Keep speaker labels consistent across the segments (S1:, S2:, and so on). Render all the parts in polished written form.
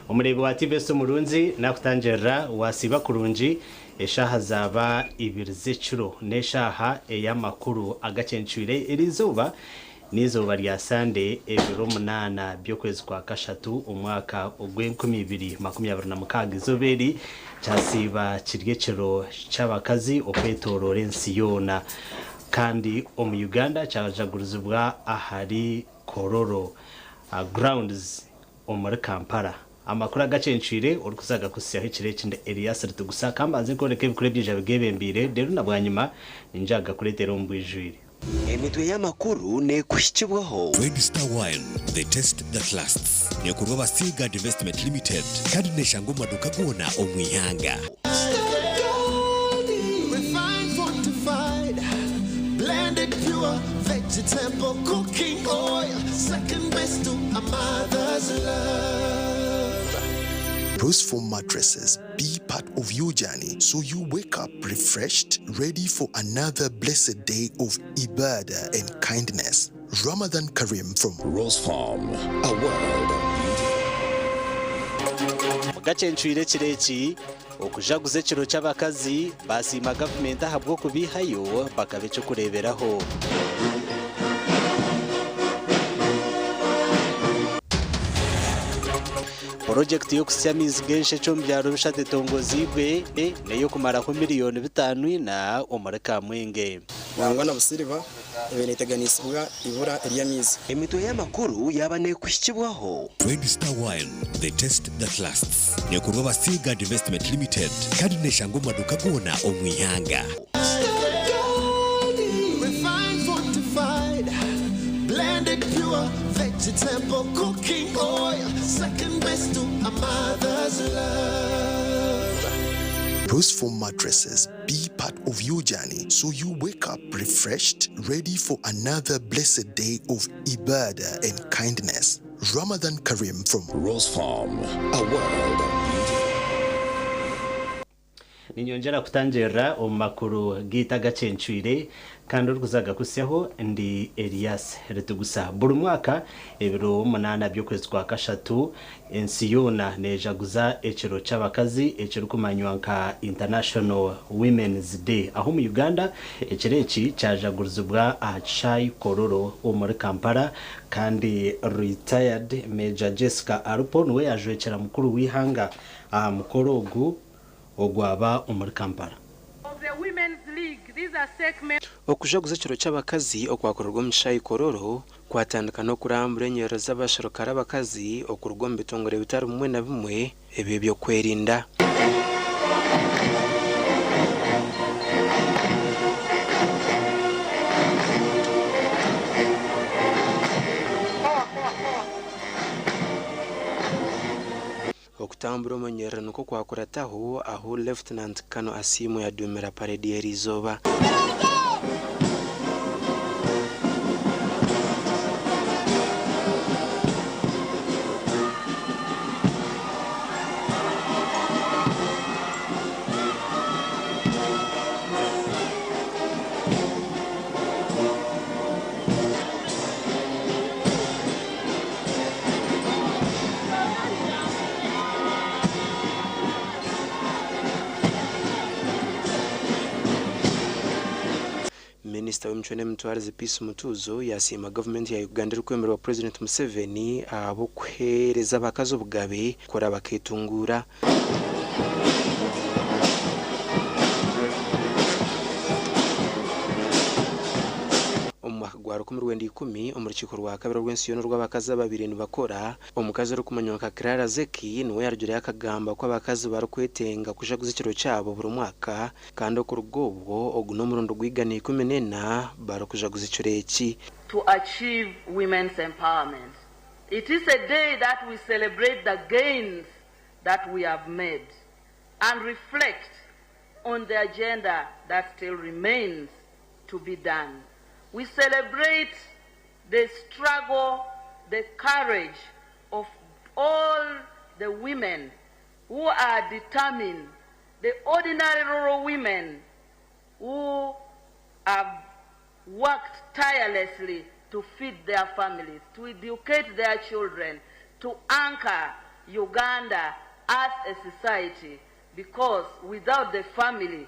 S1: Omureebi wa TVS omurungi nakutangirira wasiiba kurungi eshaaha zaaba ibiri z'ekiro n'eshaaha ey'amakuru agacencwire eriizooba n'eizooba rya Sande ebiro munaana by'okwezi kwa kashatu omwaka ogw'enkumi ibiri makumi abiri na mukaaga izooba eri kyasiiba kiri ekiro ky'abakazi okwetoroora ensi yoona kandi omu Uganda kyajagurizibwa ahari Kololo Grounds omuri Kampala. Amakuru agacencwire orikuza kugakuhitsyaho ekiro eki ndi Elias Ritugusa. Ka mbanze nkworeke ebikuru ebyija bigebembeire reero na bwanyima niinyija kugakureetera omu bwijwire.
S2: Emitwe y'amakuru neekuhikibwaho.
S3: Red Star Wine, the taste that lasts neekorwa aba Seaguard Investment Limited kandi neeshangwa omu maduuka goona omu ihanga.
S4: Refined, fortified, blended pure vegetable cooking oil, second best to a mother's love.
S5: Rose Foam mattresses be part of your journey so you wake up refreshed, ready for another blessed day of ibadah and kindness. Ramadan Kareem from
S6: Rose Farm, a world of beauty.
S1: Mugacencwire ekiro eki, okujaguza ekiro ky'abakazi, baasiima gavumenti ahabw'okubihayo bakaba eky'okureeberaho. Purojekiti y'okuhitsya amaizi g'enshekye omu byaro bishatu etongoziibwe n'ey'okumaraho miriyoni bitaano ina omuri Kamwenge.
S7: Nangwa na Busiriba ebaire neteganisibwa eibura ery'amaizi.
S2: Emitwe y'amakuru yaaba neekuhikibwaho.
S3: Red Star Wine, the taste that lasts neekorwa aba Seaguard Investment Limited kandi neeshangwa omu maduuka goona omu ihanga.
S4: Refined, fortified, blended pure vegetable cooking oil, second best to a mother's love.
S5: Rose Foam mattresses be part of your journey so you wake up refreshed, ready for another blessed day of ibadah and kindness. Ramadan Kareem from
S6: Rose Farm, a world of beauty.
S1: Ninyongyera kutangirira omu makuru gaitu agacencwire kandi orikuza kugakuhitsyaho ndi Elias Ritugusa. Buri mwaka ebiro munaana by'okwezi kwa kashatu ensi yoona neejaguza ekiro ky'abakazi ekirikumanywa nka International Women's Day ahu omu Uganda ekiro eki kyajagurizibwa aha kishaayi Kololo omuri Kampala kandi Retired Major Jessica Alupo niwe yaajwekyera mukuru w'eihanga aha mukoro ogu ogwaba omuri Kampala.
S8: Okujaguza ekiro ky'abakazi okwakorerwa omu kishaayi Kololo kwatandika n'okurambura enyerere z'abasherukare abakazi okuruga omu bitongore bitari bimwe na bimwe eby'ebyokwerinda. Okutambura omu nyerere nikwo kwakurataho ahu Lieutenant Colonel Asiimwe yaduumira paredi y'eriizooba. Minisita w'emicwe n'emitwarize Peace Mutuuzo yasiima gavumenti ya Uganda erikwemererwa Purezidenti Museveni ahabw'okuheereza abakazi obugabe kukora baketunguura. Omu mwaka gwa 1910, omu rukiiko rwa kabiri orw'ensi yoona orw'abakazi ababaire nibakora, omukazi orikumanywa nka Clara Zetkin niwe yarugireyo akagamba ku abakazi barikwetenga kujaguza ekiro kyabo buri mwaka kandi okuruga obwo ogu n'omurundi gwa 114 barikujaguza ekiro eki.
S9: To achieve women's empowerment. It is a day that we celebrate the gains that we have made and reflect on the agenda that still remains to be done. We celebrate the struggle, the courage of all the women who are determined, the ordinary rural women who have worked tirelessly to feed their families, to educate their children, to anchor Uganda as a society because without the family,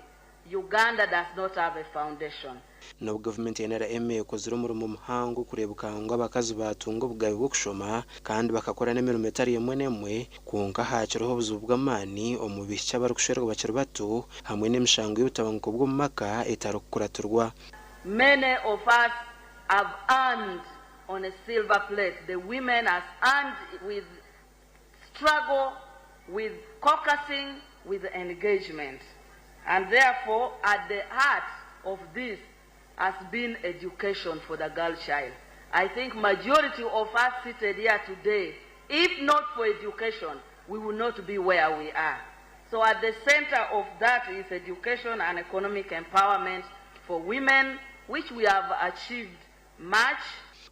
S9: Uganda does not have a foundation.
S8: N'obu gavumenti ya NRM ekozire omurimo muhango kureebuka ngu abakazi baatunga obugabe bw'okushoma kandi bakakora n'emirimo etari emwe n'emwe, kwonka hakiriho obuzibu bw'amaani omu baishiki abarikushwerwa bakiri bato hamwe n'emishango y'obutabanguko bw'omu maka etarikukuratirwa.
S9: Many of us have earned on a silver plate. The women has earned with struggle, with caucusing, with engagement. And therefore, at the heart of this has been education for the girl child. I think majority of us seated here today, if not for education, we will not be where we are. So at the center of that is education and economic empowerment for women, which we have achieved much.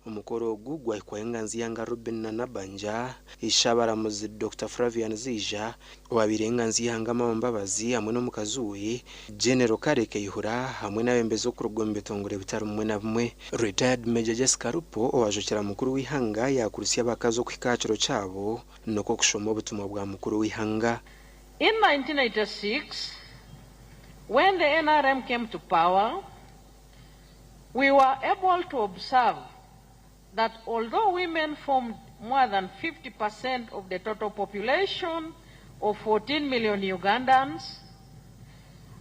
S8: Omukoro ogu gwahikwaho enganzi y'eihanga Robinah Nabbanja, Ishabaramuzi Dokita Flavian Zeija, owabaire enganzi y'eihanga Amama Mbabazi hamwe n'omukazi we, General Kale Kayihura hamwe n'abeebembezi okuruga omu bitongore bitari bimwe na bimwe. Retired Major Jessica Alupo owajwekyera mukuru w'eihanga yaakurutsya abakazi okuhika aha kiro kyabo nikwo kushoma obutumwa bwa mukuru w'eihanga.
S10: In 1986, when the NRM came to power, we were able to observe that although women formed more than 50% of the total population of 14 million Ugandans,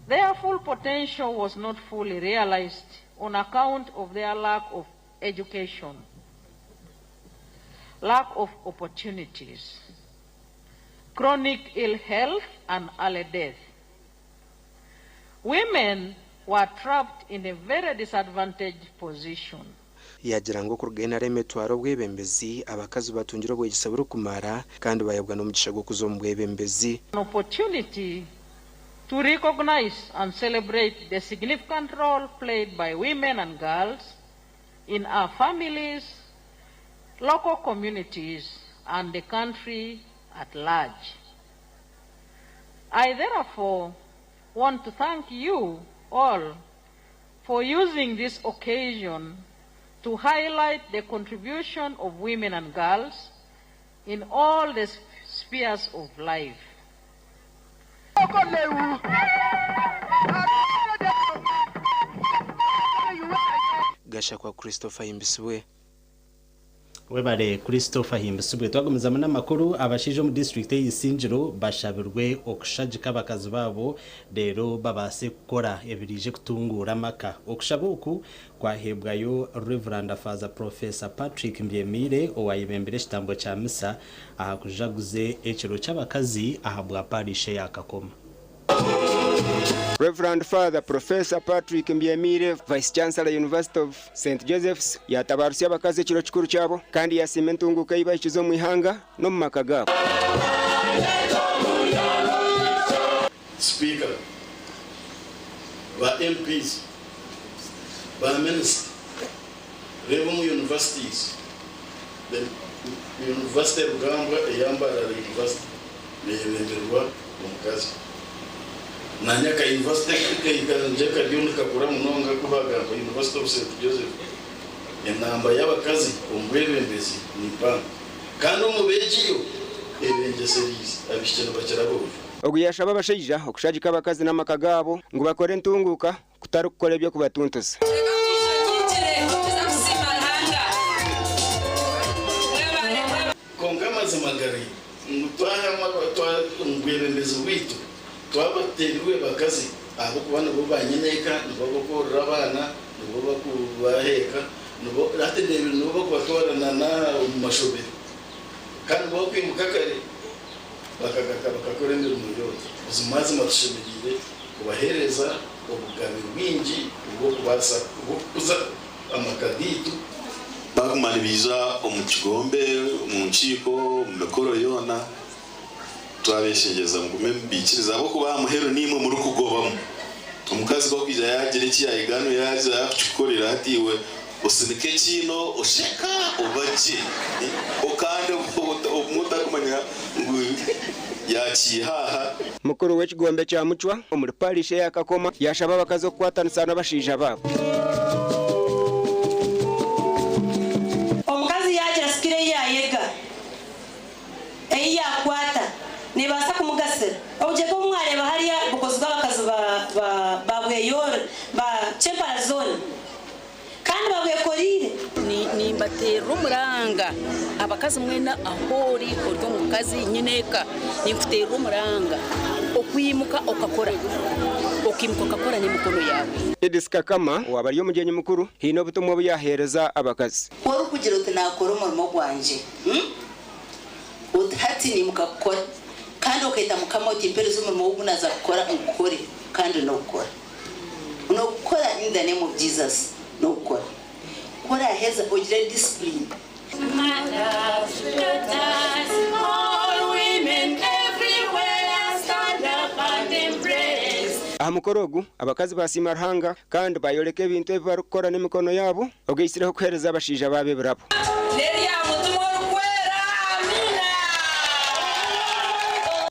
S10: their full potential was not fully realized on account of their lack of education, lack of opportunities, chronic ill health, and early death. Women were trapped in a very disadvantaged position.
S8: Yaagira ngu okuruga NRM etwara obwebembezi, abakazi batungire obwegyese burikumara kandi baheebwa n'omugisha gw'okuza omu bwebembezi.
S10: An opportunity to recognize and celebrate the significant role played by women and girls in our families, local communities, and the country at large. I therefore want to thank you all for using this occasion to highlight the contribution of women and girls in all the spheres of life.
S8: Gashakwa Christopher Ahimbisibwe.
S1: Webare Christopher Ahimbisibwe. Twagumizamu n'amakuru, abashaija omu disiturikiti ey'Isingiro bashabirwe okushagika abakazi baabo reero babaase kukora ebiraije kutunguura amaka. Okushaba oku kwaheebwayo Rev. Father Professor Patrick Mbyemiire owayebembire ekitambo kya misa aha kujaguza ekiro ky'abakazi ahabwa parish eya Kakoma.
S11: Rev. Father Professor Patrick Mbyemiire, Vice Chancellor University of St Joseph's, yatabarusya abakazi ekiro kikuru kyabo kandi yasiima entunguka ei bahikize omu ihanga n'omu maka gaabo.
S12: Sipiika, ba MPs, ba minisita, reeba omu universities, the University Rugambwa eya Mbarara University neyebemberwa omukazi. Nanye aka university kangye kariyo nikakura munonga ku bagamba University of St Joseph, enamba y'abakazi omu bwebembezi ni mpango kandi omu beegiyo erengyesereize, abaishiki nibakira aboojo.
S11: Ogu yashaba abashaija okushagika abakazi n'amaka gaabo ngu bakore entunguuka kutari kukora eby'okubatuntuza.
S12: Kwonka amazima gari ngu twahama omu bwebembezi bwaitu twabateerirwe bakazi ahabw'okuba nibo banyineeka, nibo barikworora abaana, nibo barikubaheeka, nibo hati ndeebire nibo barikubatwara na omu mashomero kandi nibo barikwimuka kare bakagaruka bakakora emirimo yoona. Buzimazima tushemereire kubaheereza obugabe bwingi obw'okubaasa bw'okukuza amaka gaitu.
S13: Baguma nibaija omu kigombe, omu nkiiko, omu mikoro yoona, twabeshengyereza mugume mubaikirize ahabw'okuba aha muheru niimwe murikugobamu. Omukazi ku arikwija yaagira eki yaayiga yaaza yaakukikukorera hati iwe osinika ekiino osheka oba gye kandi obumwe otarikumanya ngu yaakiiha aha.
S11: Mukuru w'ekigombe kya Mucwa omuri parish eya Kakoma yashaba abakazi okukwatanisa n'abashaija baabo.
S14: Omukazi yaagira sikira ei yaayega, ei Ei yaakwata neebaasa kumugasira. Obugyega obu mwareeba hariya bukozirwe abakazi ba ba ba Bweyoora ba Kyempara zooni kandi babwekoreire.
S15: Nimbateerera omuranga abakazi mwena ahu ori ori omukazi nyineeka ninkuteerera omuranga okwimuka okakora okaimuka okakora n'emikono yaawe.
S11: Edith Kakama owaaba ari omugyenyi mukuru haine obutumwa obu yaaheereza abakazi.
S16: Ku orikugira oti naakora omurimo gwangye, oti hati niimuka kukora, kandi okeeta Mukama oti mpereza omurimo ogu naaza kukora ngukore, kandi n'ogukora. N'ogukora in the name of Jesus, n'ogukora. Ku oraaheza ogire discipline.
S17: Mothers, daughters, all women everywhere, stand up and embrace.
S11: Aha mukoro ogu, abakazi baasiima Ruhanga kandi baayoreka ebintu ebi barikukora n'emikono yaabo, ogaitsireho kuheereza abashaija baabo ebirabo.
S17: N'erya Mutima Orikwera. Amiina.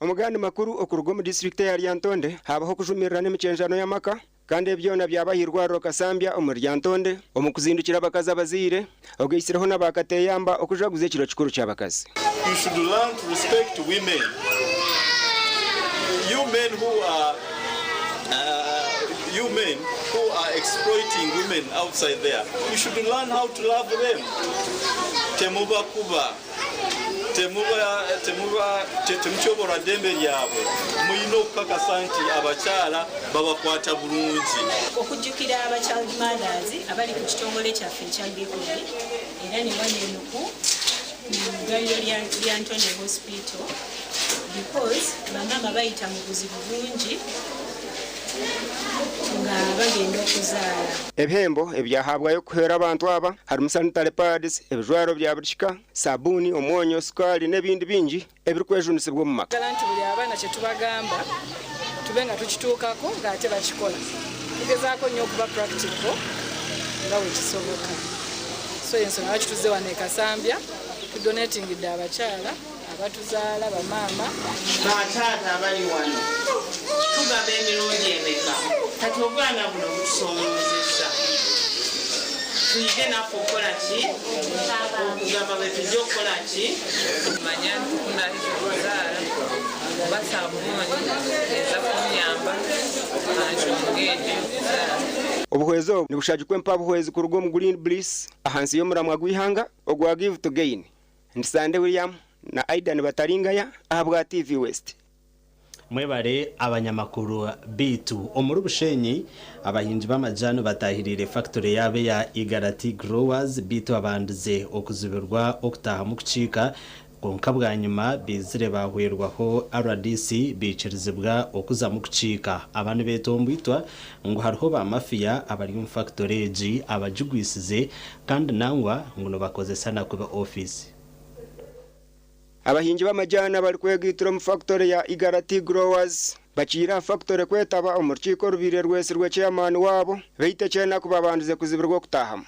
S11: Omu gandi makuru okuruga omu disiturikiti eya Lyantonde haabaho okujumirira n'emikyenjano y'amaka kandi ebi byona byaba aha irwariro Kasambya omuri Lyantonde omu kuzindukira abakazi abazaire ogaitsireho na baakateyamba okujaguza ekiro kikuru ky'abakazi.
S18: You should learn to respect women. You men who are you men who are exploiting women outside there, you should learn how to love them. Temubakuba, temuba temuba temutyobora ddembe lyabwe. Muyina okukakasa nti abakyala babakwata bulungi.
S19: Okujjukira aba Child Mothers abali ku kitongole kyaffe ekya Gikuni era ne wano eno ku ddwaliro lya Lyantonde Hospital because bamaama bayita mu buzibu bungi nga bagenda okuzaala.
S11: Ebihembo ebyahabwayo kuhwera abantu aba harimu sanitary pads, ebijwaro bya buri kika, sabuuni, omwonyo, sukaali n'ebindi bingi ebirikwejunisibwa omu maka.
S20: Twagala nti buli abaana kye tubagamba tube nga tukituukako ng'ate bakikola. Tugezaako nnyo okuba practical nga bwe kisoboka. So y'ensonga lwaki tuzze wano e Kasambya tudonatingidde abakyala abatuzaala, bamaama.
S21: Bataata abali wano tugaba emirundi emeka? Kati obwana buno butusoomoozezza. Tuyige naffe okukola ki? Okugamba bwe tujja okukola ki?
S22: Manya nti kunahika okuzaara oba sabuuni eza kunyamba aha nshonga egyo y'okuzaara.
S11: Obuhwezi obu nibushagikwa empabuhwezi kuruga omu Green Bliss ahansi y'omuramwa gw'eihanga ogwa Give to Gain. Ndi Sande William na Aidan Bataringaya ahabwa TV West.
S1: Mwebare abanyamakuru beitu. Omuri Bushenyi, abahingi b'amajani batahiriire fakitore yaabo eya Igara Tea Growers beitu abandize okuzibirwa okutaahamu kukiika kwonka bwanyima baizire baahwerwaho rdc baikirizibwa okuzamu kukiika. Aba nibetomboitwa ngu hariho ba mafiya abari omu fakitore egi abagigwisize kandi nangwa ngu nibakozesa na kubi ofiisi.
S11: Abahingi b'amajani abarikwegaitira omu fakitore ya Igara Tea Growers bakiire aha fakitore kwetaba omu rukiiko orubaire rwetsirwe ceyamaani waabo beitu ekyenaku babandize kuzibirwa okutaahamu.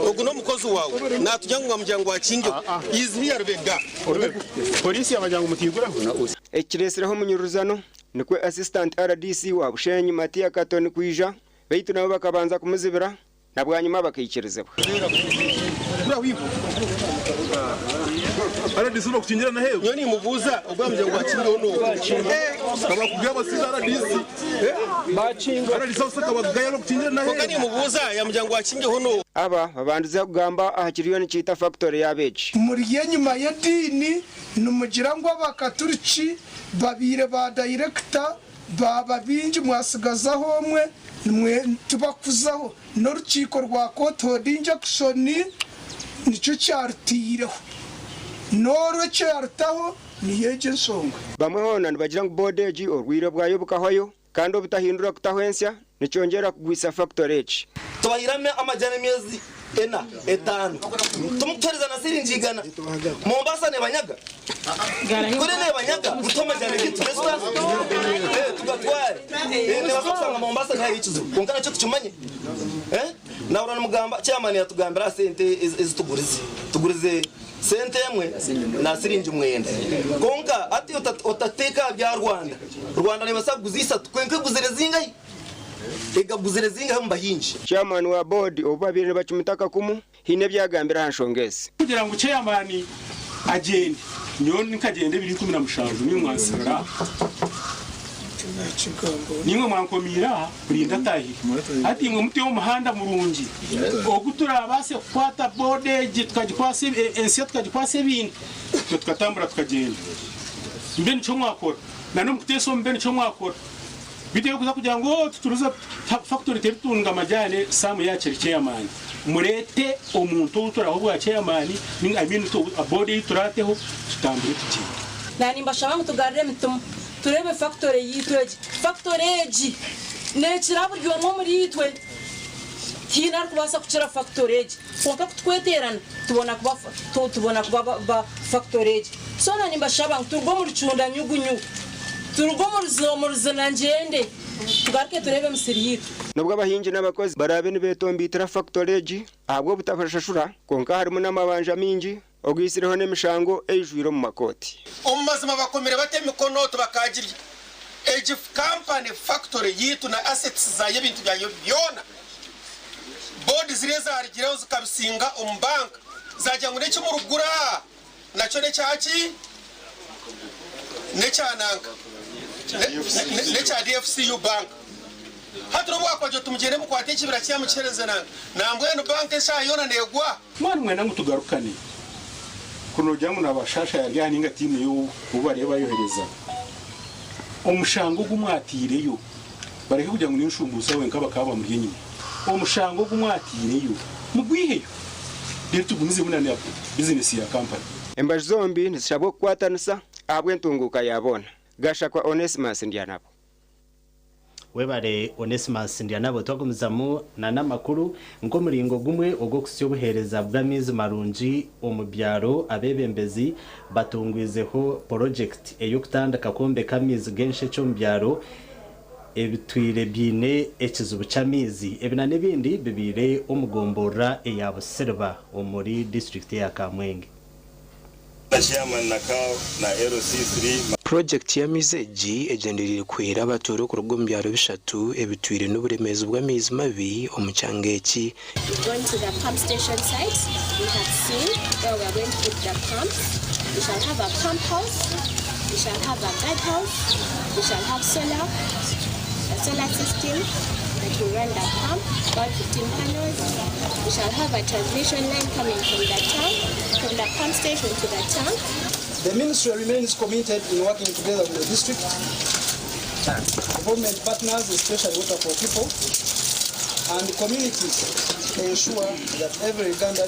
S23: Ogu n'omukozi waawe naatugira ngu wamugira ngu akingeho. He is here Rubega.
S11: Eki kiretsireho omunyuruzano nikwo Assistant rdc wa Bushenyi Matia Katoni kwija beitu nabo bakabanza kumuzibira na bwanyima bakaikirizibwa.
S23: Nyowe nimubuuza ogu yamugira ngu akingeho n'oha? Kwonka nimubuuza yamugira ngu akingeho n'oha?
S11: Aba babandize kugamba aha kiriyo nikiita fakitore yaabo egi.
S24: Muri enyima y'ediini nimugira ngu Abakaturiki babaire ba dayirekita baaba baingi mwasigazaho omwe nimwe tibakuzaho n'orukiiko rwa court injunction nikyo kyarutaireho n'orwo ekyarutaho niyo egyo enshonga.
S11: Bamwe hoona nibagira ngu boodi egi orwire bwayo bukahwayo kandi obutahindura kutaho ensya nikyongyera kugwisa fakitore egi.
S23: Tubahaire amajani emyezi ena, etaano, timukutuheereza na siringi igana. Mombasa neebanyaga? Kuri neebanyaga, mutuhe amajani gaitu tugatware. Nibaasa kushanga Mombasa tihariyo ekizibu kwonka nakyo tukimanye. Naahurira nimugamba, chairman yatugambira aha sente ezi tugurize. Tugurize sente emwe na siringi mwenda. Kwonka hati otateeka aha bya Rwanda. Rwanda neebaasa kuguza isatu kwonka eguzire zingahi? Egaguzire zingahi omu bahingi?
S11: Chairman wa boodi obu babaire nibacumita akakumu, haine ebi yagambire aha nshonga ezi.
S25: Kugira ngu chairman
S2: Agyende. Nyowe nkagyenda ebiro 17 niimwe mwansibira aha. Niimwe mwankomiire aha kurinda ataahire. Hati imwe muteho omuhanda murungi ogu turaabaase kukwata boda egi tukagikwasa ensi tukagikwasa ebintu itwe tukatambura tukagyenda. Mbe nikyo mwakora. Na n'omu kuteesa omu mbe nikyo mwakora. Beitu ebyokuza kugira ngu oo tituruza fakitori teritunga amajaani Sam yaakiri chairman. Mureete omuntu ou turaha obwa chairman ninga I mean board ei turaateho tutambure tugyende.
S3: Na nimbashaba ngu tugarure emitima tureebe fakitori yaitu egi. Fakitori egi neekira buri omwe omuriitwe. Tihaine arikubaasa kukira fakitori egi. Kwonka ku tukweteerana tubona kuba tubona kuba ba fakitori egi. So na nimbashaba ngu turuge omu rucunda nyugunyu, turuge omu ruzina ngyende, tugaruke tureebe emisiri yaitu.
S11: N'obu abahingi n'abakozi baraabe nibeetomboitira fakitori egi ahabw'obutabashashura, kwonka harimu n'amabanja maingi ogaitsireho n'emishango eijwire omu makooti.
S4: Omu mazima bakomire bata emikono tibakaagirya. Egi kampani, factory, yaitu na assets zaayo ebintu byayo byona board ziriya ezarugireho zikabisinga omu bank zagira ngu nekimurikugura nakyo nekyaki? Nekya nanka? Nekya DFCU bank. Hati nobu wakubagira oti mugyende mukwate ekibira kye mukihereze nanka nambwenu bank eshaaha yoona negwa.
S2: Mbwenu mwenda ngu tugarukane, kuri noogira ngu naabashaasha yari aha nainga tiimu ye ou bariyo bayohereza, omushango ogu mwataireyo, bareke kugira ngu n'enshumbuusa wenka bakaba bamuri enyima, omushango ogu mwataireyo mugwiheyo reero tugumizemu na bizinesi ya kampani.
S11: Embaju zombi nizishabwa kukwatanisa ahabw'entunguuka ya boona. Gashakwa Onesmus Ndyanabo.
S1: Webare Onesmus Ndyanabo twagumizamu na n'amakuru nk'omuringo gumwe ogw'okuhitsya obuheereza bw'amaizi marungi omu byaro abeebembezi batungwizeho porogyekiti ey'okutandika kwombeka amaizi g'enshekye omu byaro ebitwire biine ekizibu ky'amaizi. Ebi na n'ebindi bibaire omu gomborora eya Busiriba omuri disiturikiti eya Kamwenge.
S8: Purojekiti y'amaizi egi egyendereire kuhwera abatuura okuruga omu byaro bishatu ebitwire n'oburemeezi bw'amaizi mabi omu kyanga eki.
S7: We've gone to the pump station site, we have seen where we are going to put the pumps, we shall have a pump house, we shall have a guard house, we shall have solar, a solar system that will run the pump, about 15 panels, we shall have a transmission line coming from the tank, from the pump station to the tank.
S25: The ministry remains committed in working together with the district, development partners, especially Water for People, and communities to ensure that every Ugandan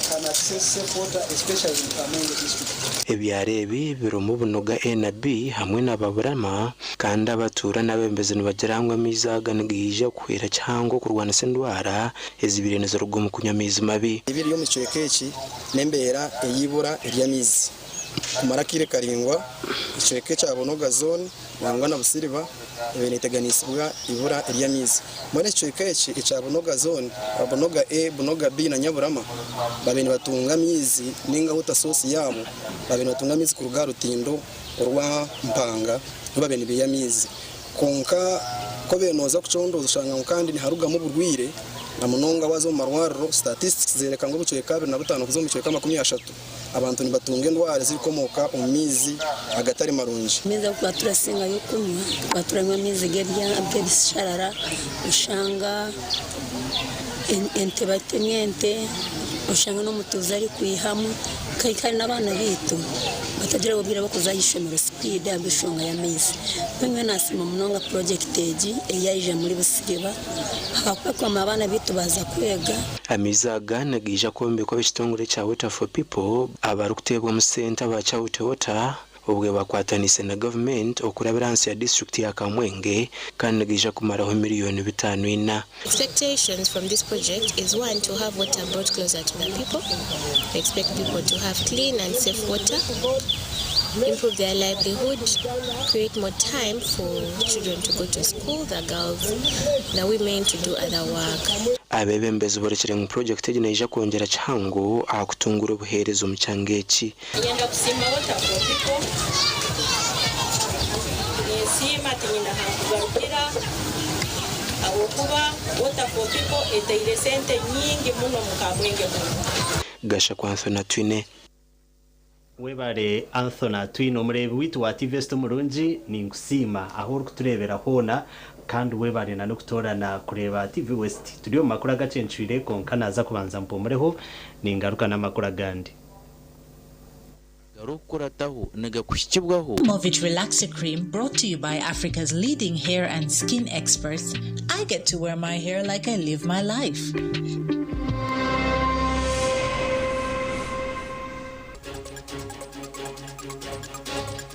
S25: can access safe water, especially in Kamwenge district.
S8: Ebyaro ebi birimu Bunoga A na B hamwe na Baburama kandi abatuura n'abeebembezi nibagira ngu amaizi aga nigaija kuhwera kihango okurwanisa endwara ezibaire niziruga omu kunywa amaizi mabi.
S26: Ebiri omu kicweka eki n'embeera ey'eibura ry'amaizi kumara akaire karaingwa. Ekicweka ekya Bunoga Zone nangwa na Busiriba ebaire neteganisibwa eibura ry'amaizi. Mbwenu ekicweka eki ekya Bunoga Zone, Bunoga A, Bunoga B na Nyaburama babaire nibatunga amaizi ninga water source yaabo babaire nibatunga amaizi kuruga aha rutindo orwa Mpanga niho babaire nibaiha amaizi. Kwonka ku obaire nooza kucondooza oshanga ngu kandi niharugamu oburwaire na munonga waaza omu marwariro statistics zeereka ngu ebicweka 25 kuza omu bicweka 30 abantu nibatunga endwara ezirikukomooka omu maizi agatari marungi.
S27: Amaizi agu tuba turasingayo kunywa, tuba turanywa amaizi g'ebisharara, oshanga ente batemya ente, oshanga n'omutuuzi arikwihamu, kandi n'abaana baitu batagira obwire bw'okuza aha ishomero sipiidi ahabw'enshonga y'amaizi. Mbwenu nyowe naasiima munonga purojekiti egi eyaija omuri Busiriba ahabw'okuba ekwama abaana baitu baaza kwega.
S8: Amaizi aga nigaija kwombekwa ab'ekitongore kya Water for People abarikuteebwamu sente aba Chaute Water obwe bakwataniise na gavumenti okurabira ahansi ya disiturikiti ya Kamwenge kandi nigaija kumaraho miriyoni 54.
S7: Expectations from this project is one to have water brought closer to the people, we expect people to have clean and safe water, improve their livelihood, create more time for children to go to school, the girls, the women to do other work.
S8: Abeebembezi borekire ngu purojekiti egi neija kwongyera kihango aha kutunguura obuheereza omu kyanga eki.
S19: Niinyenda kusiima Water for People. Ninsiima tinyine aha kugarukira ahabw'okuba Water for People etaire sente nyingi muno omu Kamwenge muno.
S8: Gashakwa Anthony Atwine.
S1: Webare Anthony Atwine omureebi waitu wa TV West omurungi ninkusiima ahu orikutureebera hoona kandi webare na n'okutoorana kureeba TV West. Turi omu makuru agacencwire kwonka naaza kubanza mpumureho ningaruka n'amakuru agandi.
S5: Agarikukurataho nigakuhikibwaho.
S6: Movit Relaxer Cream brought to you by Africa's leading hair and skin experts. I get to wear my hair like I live my life.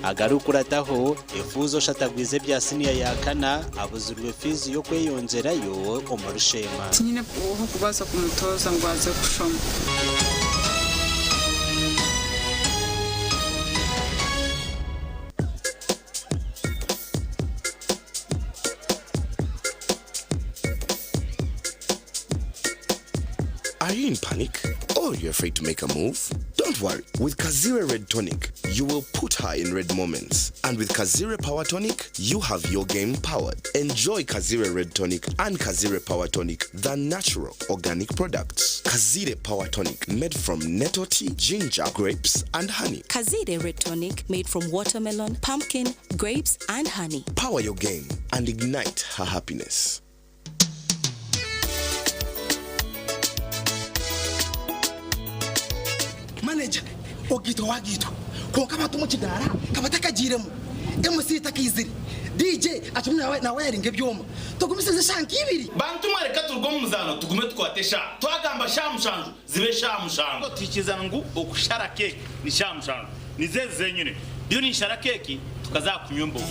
S1: Agarikukurataho, efuuzo oshatagwize ebya siniya ya kana abuzirwe fiizi y'okweyongyerayo omuri Sheema.
S9: Tinyine ah'okubaasa kumutoza ngu aze kushoma.
S10: Are you in panic? Or you're afraid to make a move? Don't worry. With Kazire Red Tonic, you will put her in red moments. And with Kazire Power Tonic, you have your game powered. Enjoy Kazire Red Tonic and Kazire Power Tonic, the natural organic products. Kazire Power Tonic, made from nettle tea, ginger, grapes, and honey.
S12: Kazire Red Tonic made from watermelon, pumpkin, grapes, and honey.
S10: Power your game and ignite her happiness.
S13: Manager ogitwa wagitwa kwonka abantu omu kidaara kaba takagiiremu MC takaizire DJ akirimu nawayaringa ebyoma tugumisirize eshaaha nk'ibiri.
S14: Bantu mwe reka turuge omu muzaano tugume tukwate eshaaha. Twagamba shaaha mushanju zibe shaaha mushanju. Tuhikirizana ngu okushara keeki ni shaaha mushanju. Nizo ezi zenyine. Ndiyo ninshara keeki tukaza aha kunywa embogo.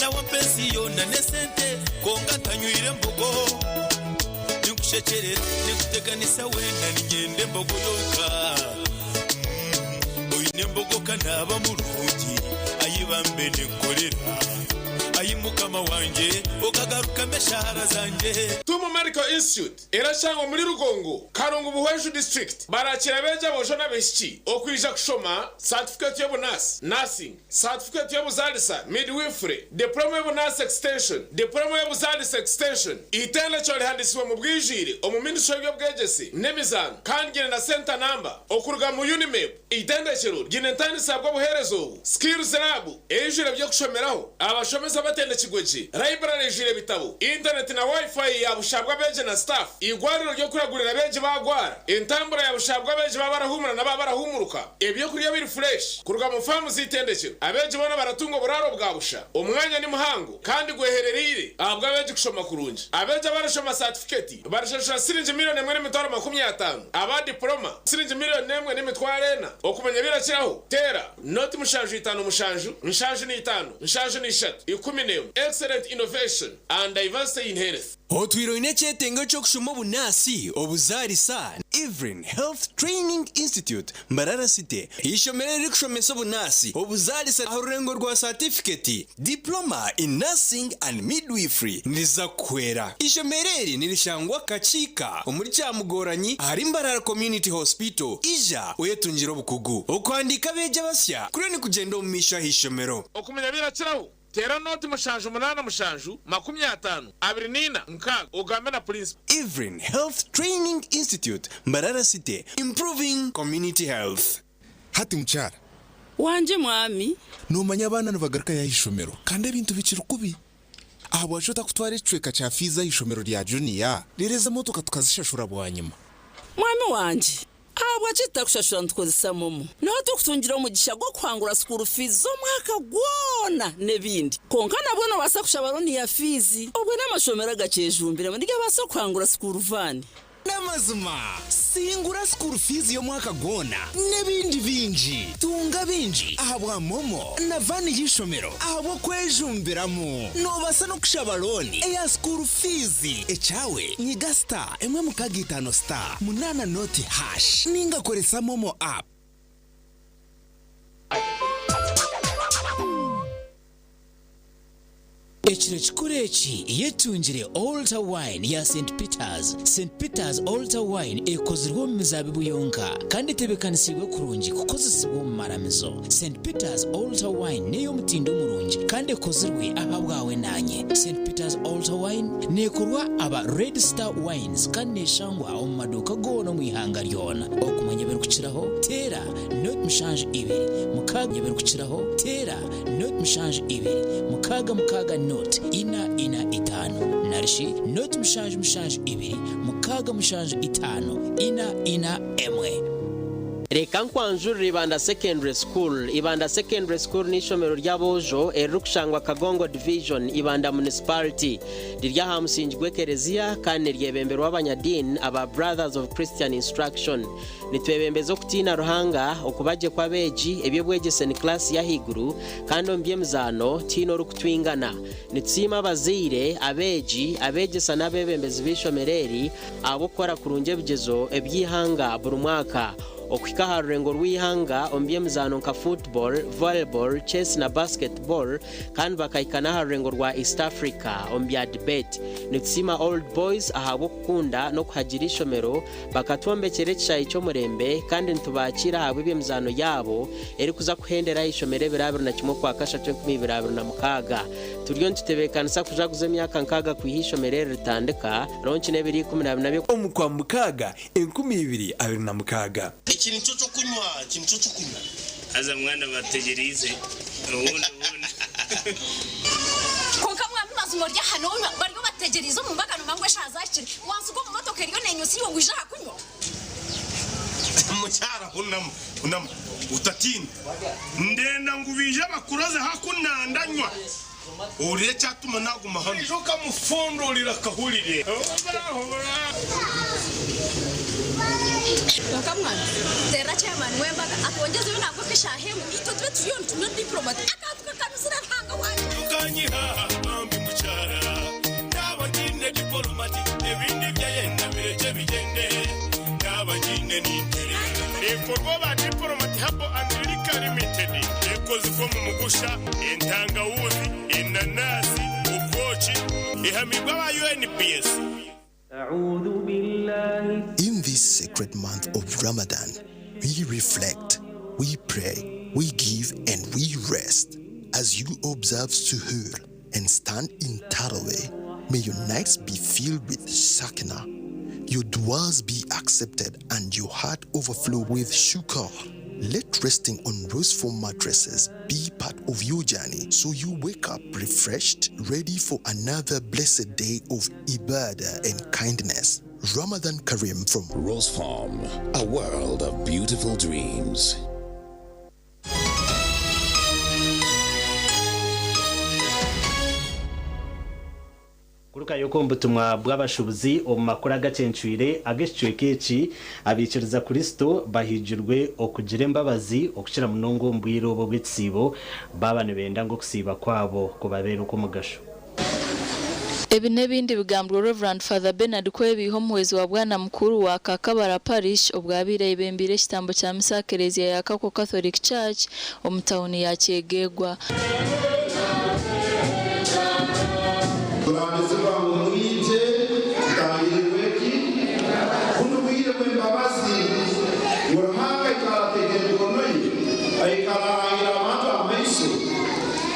S28: Nawe ampa ensi yoona n'esente kwonka ntanywire mbogo. Ninkushekyerera ninkuteganisa weena niinyenda embogo yonka. Oine embogo ka naaba murungi ayi bambe ninkukorera. Ayi Mukama wangye okagarukamu eshaara zangye.
S29: Tumu Medical Institute erashangwa omuri Rugongo, Karungu Buhweju District. Barakira abeegi aboojo n'abaishiki okwija kushoma satifikeeti y'obunaasi, Nursing, satifikeeti y'obuzaalisa, Midwifery, Diploma y'obunaasi Extension, Diploma y'obuzaalisa Extension. Eitendekero rihandisibwe omu bwijwire omu Ministry y'eby'obwegyese n'emizaano kandi ryine na centre number okuruga mu UNIMEB. Eitendekero ryine entandisa ahabw'obuheereza obu, Skills Lab eijwire eby'okushomeraho, abashomesa batendekirwe gye, library eijwire ebitabo, intaneti na Wi-Fi ya busha ahabw'abeegi na staff, eigwariro ry'okuragurira abeegi baagwara, entambura ya busha ahabw'abeegi baaba barahuumura na baaba barahuumuruka, ebyokurya biri fureshi kuruga mu faamu z'eitendekero. Abeegi boona baratunga oburaaro bwa busha. Omwanya ni muhango kandi gweherereire ahabw'abeegi kushoma kurungi. Abeegi abarashoma saatifiketi barashashura siringi miriyoni emwe n'emitwaro 50, aba dipuloma siringi miriyoni emwe n'emitwaro ena. Okumanya ebirakiraho, teera noti 7 57 73 11. Excellent innovation and diversity in health.
S30: Otwire oine ekyetengo ky'okushoma obunaasi, obuzaarisa, Evelyn Health Training Institute, Mbarara City, eishomero eririkushomesa obunaasi, obuzaarisa aha rurengo rwa saatifiketi, Diploma in Nursing and Midwifery, niriza kukuhwera. Eishomero eri nirishangwa Kakiika omuri Kyamugoranyi ahari Mbarara Community Hospital. Ija oyetungire obukugu. Okuhandiika abeegi abasya kuriyo nikugyenda omu maisho aha ishomero.
S29: Okumanya ebirakiraho, Teera nooti 7 8 7 50 24 6 ogambe na purinsipo.
S30: Evelyn Health Training Institute, Mbarara City, Improving Community Health.
S31: Hati mukyara.
S3: Wangye mwami.
S31: Noomanya abaana nibagarukayo aha ishomero kandi ebintu bikiri kubi. Ahabwaki otakutwara ekicweka kya fiizi aha ishomero rya juniya reero ezi emotoka tukazishashura bwanyima?
S3: Mwami wangye, ahabwaki tutakushashura nitukozesa momo? Niho turikutungira omugisha gw'okuhangura school fees z'omwaka gwona n'ebindi. Kwonka nabwo noobaasa kushaba looni ya fiizi. Obwe n'amashomero agakyejumbiremu nigabaasa kuhangura school van.
S30: N'amazima, singura school fees y'omwaka gwona n'ebindi bingi. Tunga bingi ahabwa momo na van y'eishomero ahabw'okwejumbiramu. Noobaasa n'okushaba looni eya school fees. Ekyawe nyiga star emwe mukaaga itaano star munaana noti hash ninga koresa momo app.
S32: Ekiro kikuru eki yetungire Altar Wine ya Saint Peters. Saint Peters Altar Wine ekozirwe omu mizaabibu yonka kandi etebeekanisiibwe kurungi kukozesibwa omu maramizo. Saint Peters Altar Wine n'ey'omutindo murungi kandi ekozirwe ahabwawe naanye. Saint Peters Altar Wine neekorwa aba Red Star Wines kandi neeshangwa omu maduuka goona omu ihanga ryona. Okumanya ebirikukiraho, teera. 72 6 ebirikukiraho teera 0 72 6 6 0 4 4 5 narishi 0 7 7 2 6 7 5 4 4 1.
S2: Reka nkwanjurire Ibanda Secondary School. Ibanda Secondary School n'eishomero ry'aboojo eririkushangwa Kagongo Division, Ibanda Municipality. Riri aha musingi gw'ekereziya kandi niryebemberwa abanyadiini aba Brothers of Christian Instruction. Nitwebembeza okutiina Ruhanga, okuba gye kw'abeegi, eby'obwegyese ni kilaasi y'ahaiguru kandi omu by'emizaano tihaine orikutwingana. Nitusiima abazaire, abeegi, abeegyesa n'abeebembezi b'eishomero eri ahabw'okukora kurungi ebigyezo eby'eihanga buri mwaka. Okuhika aha rurengo rw'eihanga omu by'emizaano nka football, volleyball, chess na basketball kandi bakahika n'aha rurengo rwa East Africa omu bya debate. Nitusiima Old Boys ahabw'okukunda n'okuhagira eishomero bakatwombekyera ekishaayi ky'omurembe kandi nitubakiira ahabw'eby'emizaano yaabo erikuza kuhendera aha ishomero ebiro 21 Okwakashatu 2026. Turiyo nitutebeekanisa kujaguza emyaka nkaaga kwiha eishomero eri ritandika, ronki n'ebiro 14 by'oku.
S4: Omu Kwamukaaga 2026.
S11: Eki nikyo ky'okunywa, eki nikyo ky'okunywa.
S15: Haza mwana bategyereize obundi obundi.
S16: Kwonka mwami mazima ori aha nonywa bariyo bategyereize omu mbaga nomanya ngu eshaaha zahikire wansiga omu motoka eriyo nenywa iwe ngu ija aha kunywa.
S11: Mukyara hunama, hunama, otatiina. Ndenda ngu baije bakuroze haku nandanywa. Ohurire ekyatuma naguma hanu.
S29: Oija okamufundurira akahurire.
S16: Kwonka mwana terera chairman w'embaga atwongyezeyo nangwa nk'eshaaha emwe itwe tube turiyo nitunywa diplomat akantu kakanuzire Ruhanga wangye.
S28: Tukanyiha bambi mukyara naba ngiine dipolomati ebindi byayenda birekye bigyende naba ngiine ninterera.
S29: Ekorwa aba Diplomat Herbal and Liquor Limited. Ekozirwe omu mugusha, entangawuzi, enanasi, obwoki. Ehamibwe aba UNBS.
S10: In this sacred month of Ramadan, we reflect, we pray, we give, and we rest. As you observe Suhoor and stand in Taraweh, may your nights be filled with sakina, your duas be accepted, and your heart overflow with shukr. Let resting on rose foam mattresses be part of your journey so you wake up refreshed, ready for another blessed day of ibadah and kindness. Ramadan Kareem from
S17: Rose Farm, a world of beautiful dreams.
S1: Kurukayo omu butumwa bw'abashuubuzi omu makuru agacencwire ag'ekicweka eki, abaikiriza Kristo bahigirwe okugira embabazi okukira munonga omu bwire obu obw'ekisiibo baaba nibenda ngu okusiiba kwabo kubabeere okw'omugasho.
S18: Ebi n'ebindi bigambirwe Rev. Father Bernard Kwebiiha omuhwezi wa Bwana Mukuru wa Kakabara Parish obwo abaire ayebembeire ekitambo kya misa aha Kelezia ya Kakwo Catholic Church omu tauni ya Kyegegwa.
S20: Turambizibwa ngu mwije tutangirirwe eki? Bunu bwire bw'embabazi, ngu Ruhanga aikara ateeka emikono ye, aikara arangira abantu amaiso,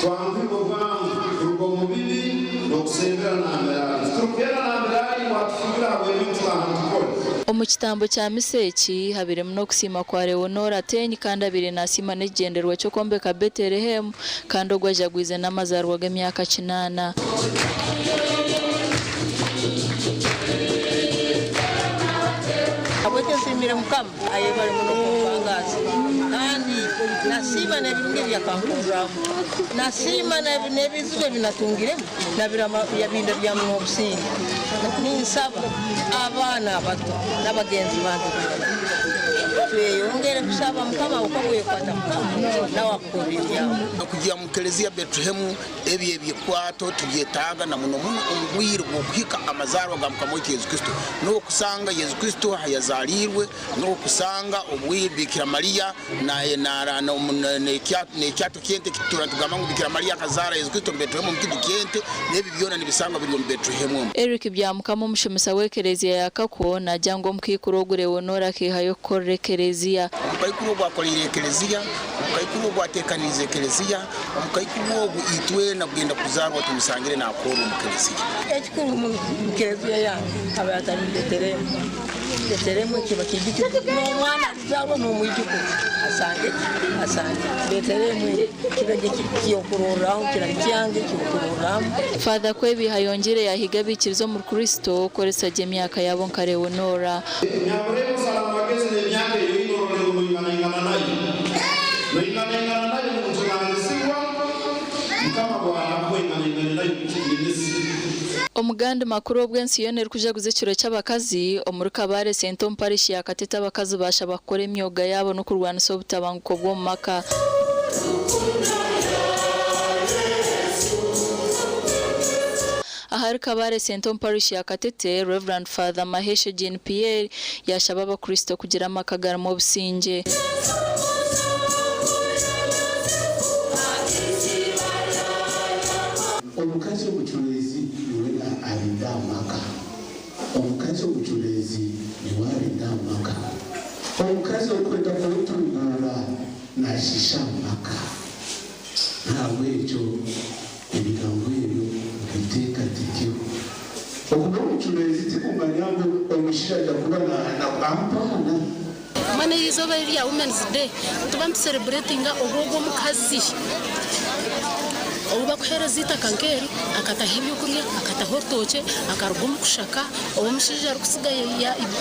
S20: twanguhibwe bwangu kuruga omu bibi n'okusembera nambere ali. Titurukugenda nambere ali ngu atufubire habw'ebintu tutaaha nitukora.
S18: Omu kitambo kya misa eki, habairemu n'okusiima kwa Leonora Ateenyi kandi abaire nasiima n'ekigyendererwa ky'okwombeka Betelehemu kandi ogwo ajagwize n'amazaarwa g'emyaka kinaana.
S21: Ahabw'ekyo nsiimire Mukama, ayebare muno kumpangaaza, kandi nasiima n'ebirungi ebi yakankurramu. Nasiima n'ebizibu ebi natungiremu nabinda byamuha obusinge. Ninsaba abaana abato n'abagenzi bange boona tweyongere kushaba Mukama ahabw'okuba ku oyekwata Mukama nawe akukorera ebyawe.
S22: Kugira mu Kelezia Betelehemu ebyo ebikwato tubyetaaga na muno muno omu bwire bw'okuhika amazaarwa ga Mukama waitu Yesu Kristo. N'okusanga Yesu Kristo aha yazaaliirwe, n'okusanga obwire Biikira Mariya n'ekyato ky'ente eki tutura nitugamba ngu Biikira Mariya akazaara Yesu Kristo omu Betelehemu omu kiju ky'ente, n'ebi byona nibisangwa biri omu Betelehemu omu.
S18: Eric Byamukama omushomesa w'ekereziya ya Kakwo naagira ngu omukaikuru ogu Leonora akaihayo kukorera ekereziya.
S22: Omukaikuru ogu akoreire ekereziya, omukaikuru ogu ateekaniize ekereziya, omukaikuru ogu itwena kugenda kuzaarwa tumusangire naakorra omu kereziya.
S21: Ekikuru muno omu kereziya yange abe atari Betelehemu. Betelehemu kiba kijukyo n'omwana alizarwa n'omwijukuru asange asange Betelehemu kiba kyokurorraho kirabi kyange kyokurorramu.
S18: Father Kwebiha yongire yahiga abikiriza omuri Kristo kukoresa gye emyaka yabo nka Leonora. Omugandi makuru obw'ensi yoona erikujaguza ekiro ky'abakazi omuri Kabale Centre omu parish ya Katete abakazi bashaba kukora emyoga yaabo n'okurwanisa obutabanguko bw'omu maka. Ahari Kabale Centre omu parish ya Katete, Rev. Father Maheshe Jean Pierre yashaba abakristo kugira amaka garimu obusingye.
S5: Omukazi omucureezi niwe arinda amaka. Omukazi omucureezi niwe arinda amaka. Omukazi orikwenda kwetunguura naashiisha amaka. N'ahabw'ekyo ebigambo ebyo mubiteekateekeho. Okuba omucureezi tikumanya ngu omushaija aija kuba naampaana.
S6: Mbwenu eri izooba erya Women's Day nituba nitusereburetinga obw'ogwo omukazi ou bakuheereza eitaka nk'eri akataho ebyokurya, akataho orutookye, akaruga omu kushaka, ou omushaija arikutsiga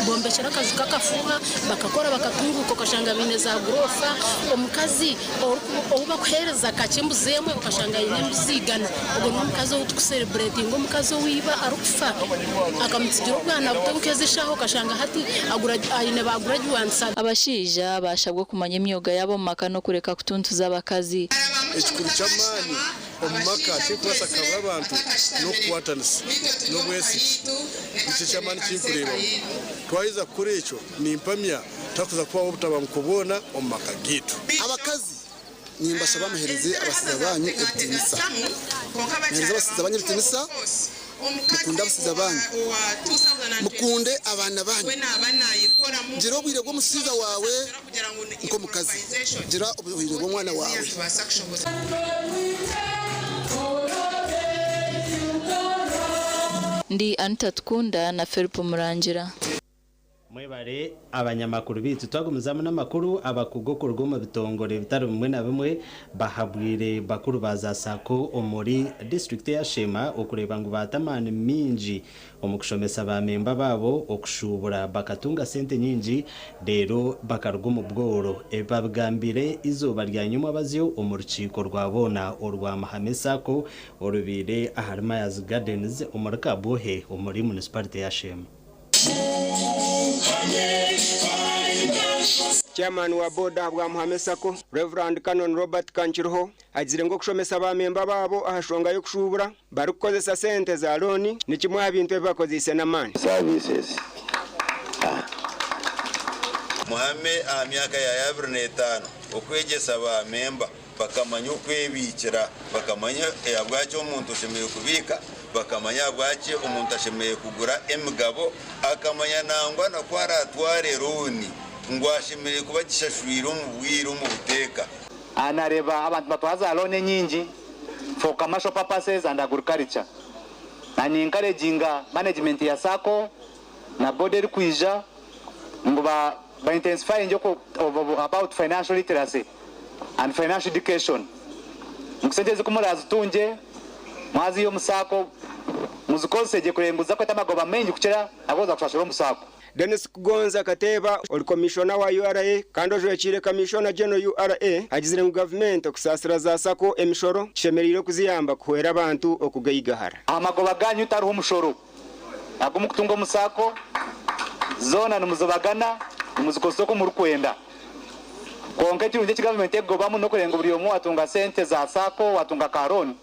S6: bombekyire akaju k'akafuuha bakakora bakatunguuka okashanga baine za guroofa. Omukazi ou bakuheereza kakye embuzi emwe okashanga aine embuzi igana, ogwo n'omukazi ou tukusereburetinga, omukazi ou iba arikufa akamutsigira obwana buto nk'ezi eshaaha okashanga hati aine ba gurajuwantisi.
S18: Abashaija baashabwa okumanya emyoga yaabo omu maka n'okureka kutuntuza abakazi.
S7: Ekikuru ky'amaani omu maka ekirikubaasa kukabura abantu n'okukwatanisa n'obwesigye. Nikyo eky'amaani eki ndikureebamu. Twaheza kukora ekyo, nimpamya tihakuza kubaho obutabanguko bwona omu maka gaitu.
S8: Abakazi, nimbashaba muhereze abasaiza banyu ebitiinisa. Muhereze abasaiza banyu ebitiinisa, mukunde abasaiza banyu, mukunde abaana banyu. Gira obwire bw'omusaiza waawe nk'omukazi, gira obwire bw'omwana waawe.
S18: Ndi Anita Tukunda na Philip Murangira.
S1: Mwebare abanyamakuru baitu. Twagumizamu n'amakuru, abakugu okuruga omu bitongore bitari bimwe na bimwe bahabwire bakuru ba za sacco omuri disiturikiti eya Sheema okureeba ngu baata amaani maingi omu kushomesa ba memba baabo okushuubura bakatunga sente nyingi reero bakaruga omu bworo. Ebi babigambire eizooba rya nyomwabazyo omu rukiiko rwa boona orwa Mahame sacco orubaire ahari Myers Gardens omuri Kabwohe omuri munisiparite ya Sheema.
S9: Chairman wa boda ahabwa Muhame Sacco, Rev. Canon Robert Kankiruho agizire ngu okushomesa ba memba baabo aha shonga y'okushuubura barikukozesa sente za looni ni kimwe aha bintu ebi bakozeise n'amaani.
S12: Services. Muhame aha myaka ya 25 okwegyesa ba memba bakamanya okwebiikira, bakamanya ahabwaki omuntu oshemereire kubiika, bakamanya ahabwaki omuntu ashemereire kugura emigabo, akamanya nangwa na ku araatware looni ngu ashemereire kuba agishashwire omu bwire omu buteeka.
S19: Aha nareeba abantu nibatwara za loan enyingi for commercial purposes and agriculture na ni encouraginga management ya sacco na board erikwija ngu ba intensifyinge about financial literacy and financial education ngu sente ezi ku murazitungye mwaziiha omu sacco muzikozese gye kureba ngu ziza amagoba maingi kukira agu oza kushashura omu sacco.
S9: Denis Kugonza Kateeba ori Komishona wa URA kandi ojwekiire Kamishona General URA agizire ngu gavumenti okusaasira za sacco emishoro kishemereire okuziyamba kuhwera abantu okugaigahara.
S19: Amagoba ganyu tariho mushoro agu mukutunga omu sacco zoona nimuzibagana nimuzikozesa oku murikwenda. Kwonka ekirungi eki gavumenti ekugobamu n'okureeba ngu buri omwe watunga sente za sacco watunga ka loan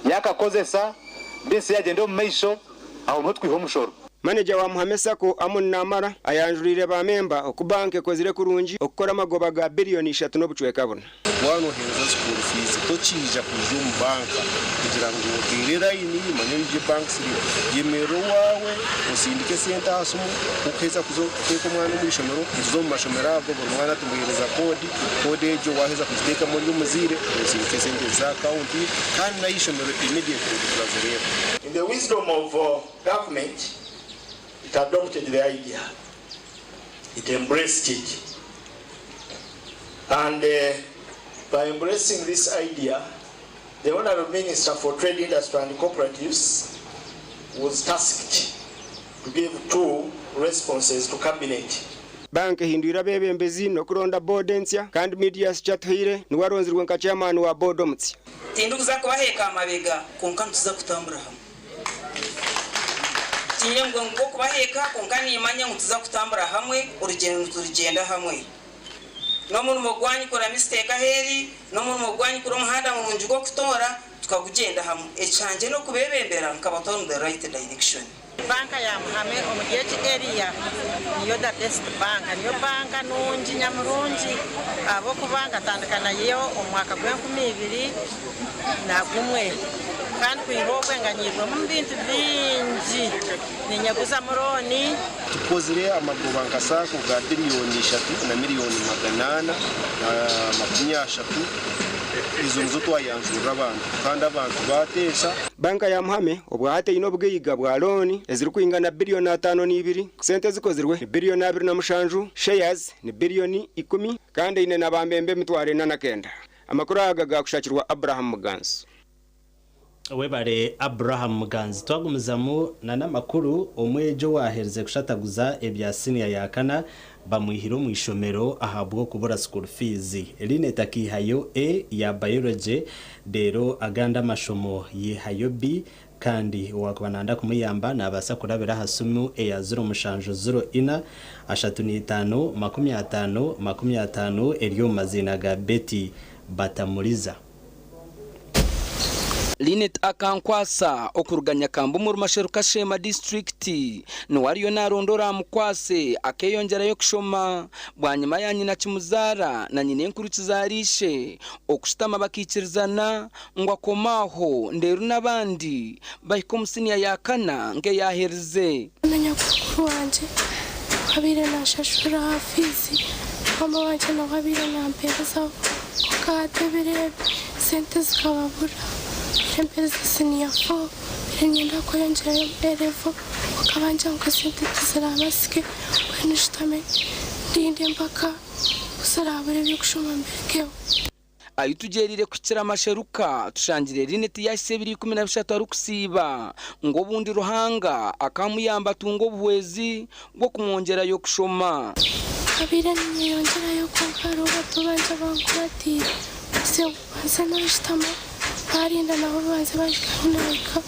S19: yakakozesa bizinesi yagyenda omu maisho aho niho tukwiha omushoro.
S9: Maneja wa Muhame Sacco, Amon Namara ayanjuriire ba memba oku banka ekozire kurungi okukora amagoba ga biriyoni ishatu n'obucweka buna.
S7: Waaba nooheereza school fees tokiija kwija omu banka kugira ngu oteere layini manya oije bank slip. Yemerera owaawe osindike esente aha simu okuheza kuza kuteeka omwana omu ishomero nituza omu mashomero ago buri mwana tumuheereza koodi, koodi egyo waaheza kugiteekamu ori omuzaire osindika esente za akawunti ye kandi n'aha ishomero immediately turazireeba.
S23: In the wisdom of government, it adopted the idea.
S2: It embraced it. And by embracing this idea, the Honorable Minister for Trade, Industry and Cooperatives was tasked to give two responses to Cabinet.
S9: Banka ehindwire abeebembezi n'okuronda boodi ensya kandi Medius Kyatuhaire niwe aronzirwe nka chairman wa boodi omutsya.
S3: Tindikuza kubaheeka aha mabega, kwonka nituza kutambura hamwe. Tiinyine mugongo gw'okubaheeka, kwonka niimanya ngu nituza kutambura hamwe, orugyendo niturugyenda hamwe. N'omurimo gwanyu kora mistake ahu eri, n'omurimo gwanyu kora omuhanda murungi gw'okutoora, tukagugyenda hamwe. Ekyangye n'okubeebembera nkabatwara omu the right direction.
S13: Banka ya Muhame omuri egi area niyo the best bank, niyo banka nungi nyamurungi ahabw'okuba nkatandika nayo omu mwaka gw'enkumi ibiri na gumwe kandi kwiha obwe nganyirwemu omu bintu bingi, ninyeguzamu looni.
S7: Tukozire amagoba nka SACCO ga 3,830,000,000. Izo nizo twayanjurira abantu kandi abantu bateesa.
S9: Banka ya Muhame obwahati eine obugaiga bwa looni ezirikwingana biliyoni 52. Sente ezikozirwe ni biliyoni 27, shares ni biliyoni 10 kandi eine na bamemba 409. Amakuru aga gakushakirwa Abraham Muganzi.
S1: Webare Abraham Muganzi. Twagumizamu na n'amakuru, omwejo waherize kushataguza ebya siniya ya kana bamwihire omu ishomero ahabw'okubura school fees. Linet akihayo A ya biology, rero agandi amashomo yihayo B, kandi wakuba nanda kumuyamba nabaasa kurabira aha simu eya 0704 35 50 50, eri omu maziina ga Betty Batamuriza.
S14: Linet akankwasa okuruga Nyakamba omuri Masheru Kashema disitulikiti niwe ariyo narondora amukwase akeyongyerayo kushoma bwanyima ya nyina kimuzaara na nyina enkuru kizarishe okushutama bakikirizana ngu akomaaho ndeeru n'abandi bahika omu siniya ya kana nk'eyaherize.
S23: Na nyakukuru wangye abaire nashashura fees, mama wangye nawe abaire namperezaho, konka hati ebiro ebi sente zikababura. Mpereza senior 4, mbere ninyenda kweyongyerayo A level, konka bangira ngu esente tizirabasike. Mbwenu nshutame ndinde mpaka kuzirabura eby'okushoma mbirugeho.
S14: Ahi tugyeriire kuhikira amasheruka tushangire Linet yahisa ebiro 13 arikusiiba ngu obundi Ruhanga akamuyamba atunga obuhwezi bw'okumwongyerayo kushoma.
S23: Abaire ninyeyongyerayo, konka hariho bato bangye bankuratiire nze banze nashutama barinda nabo banze bahika ahu nahika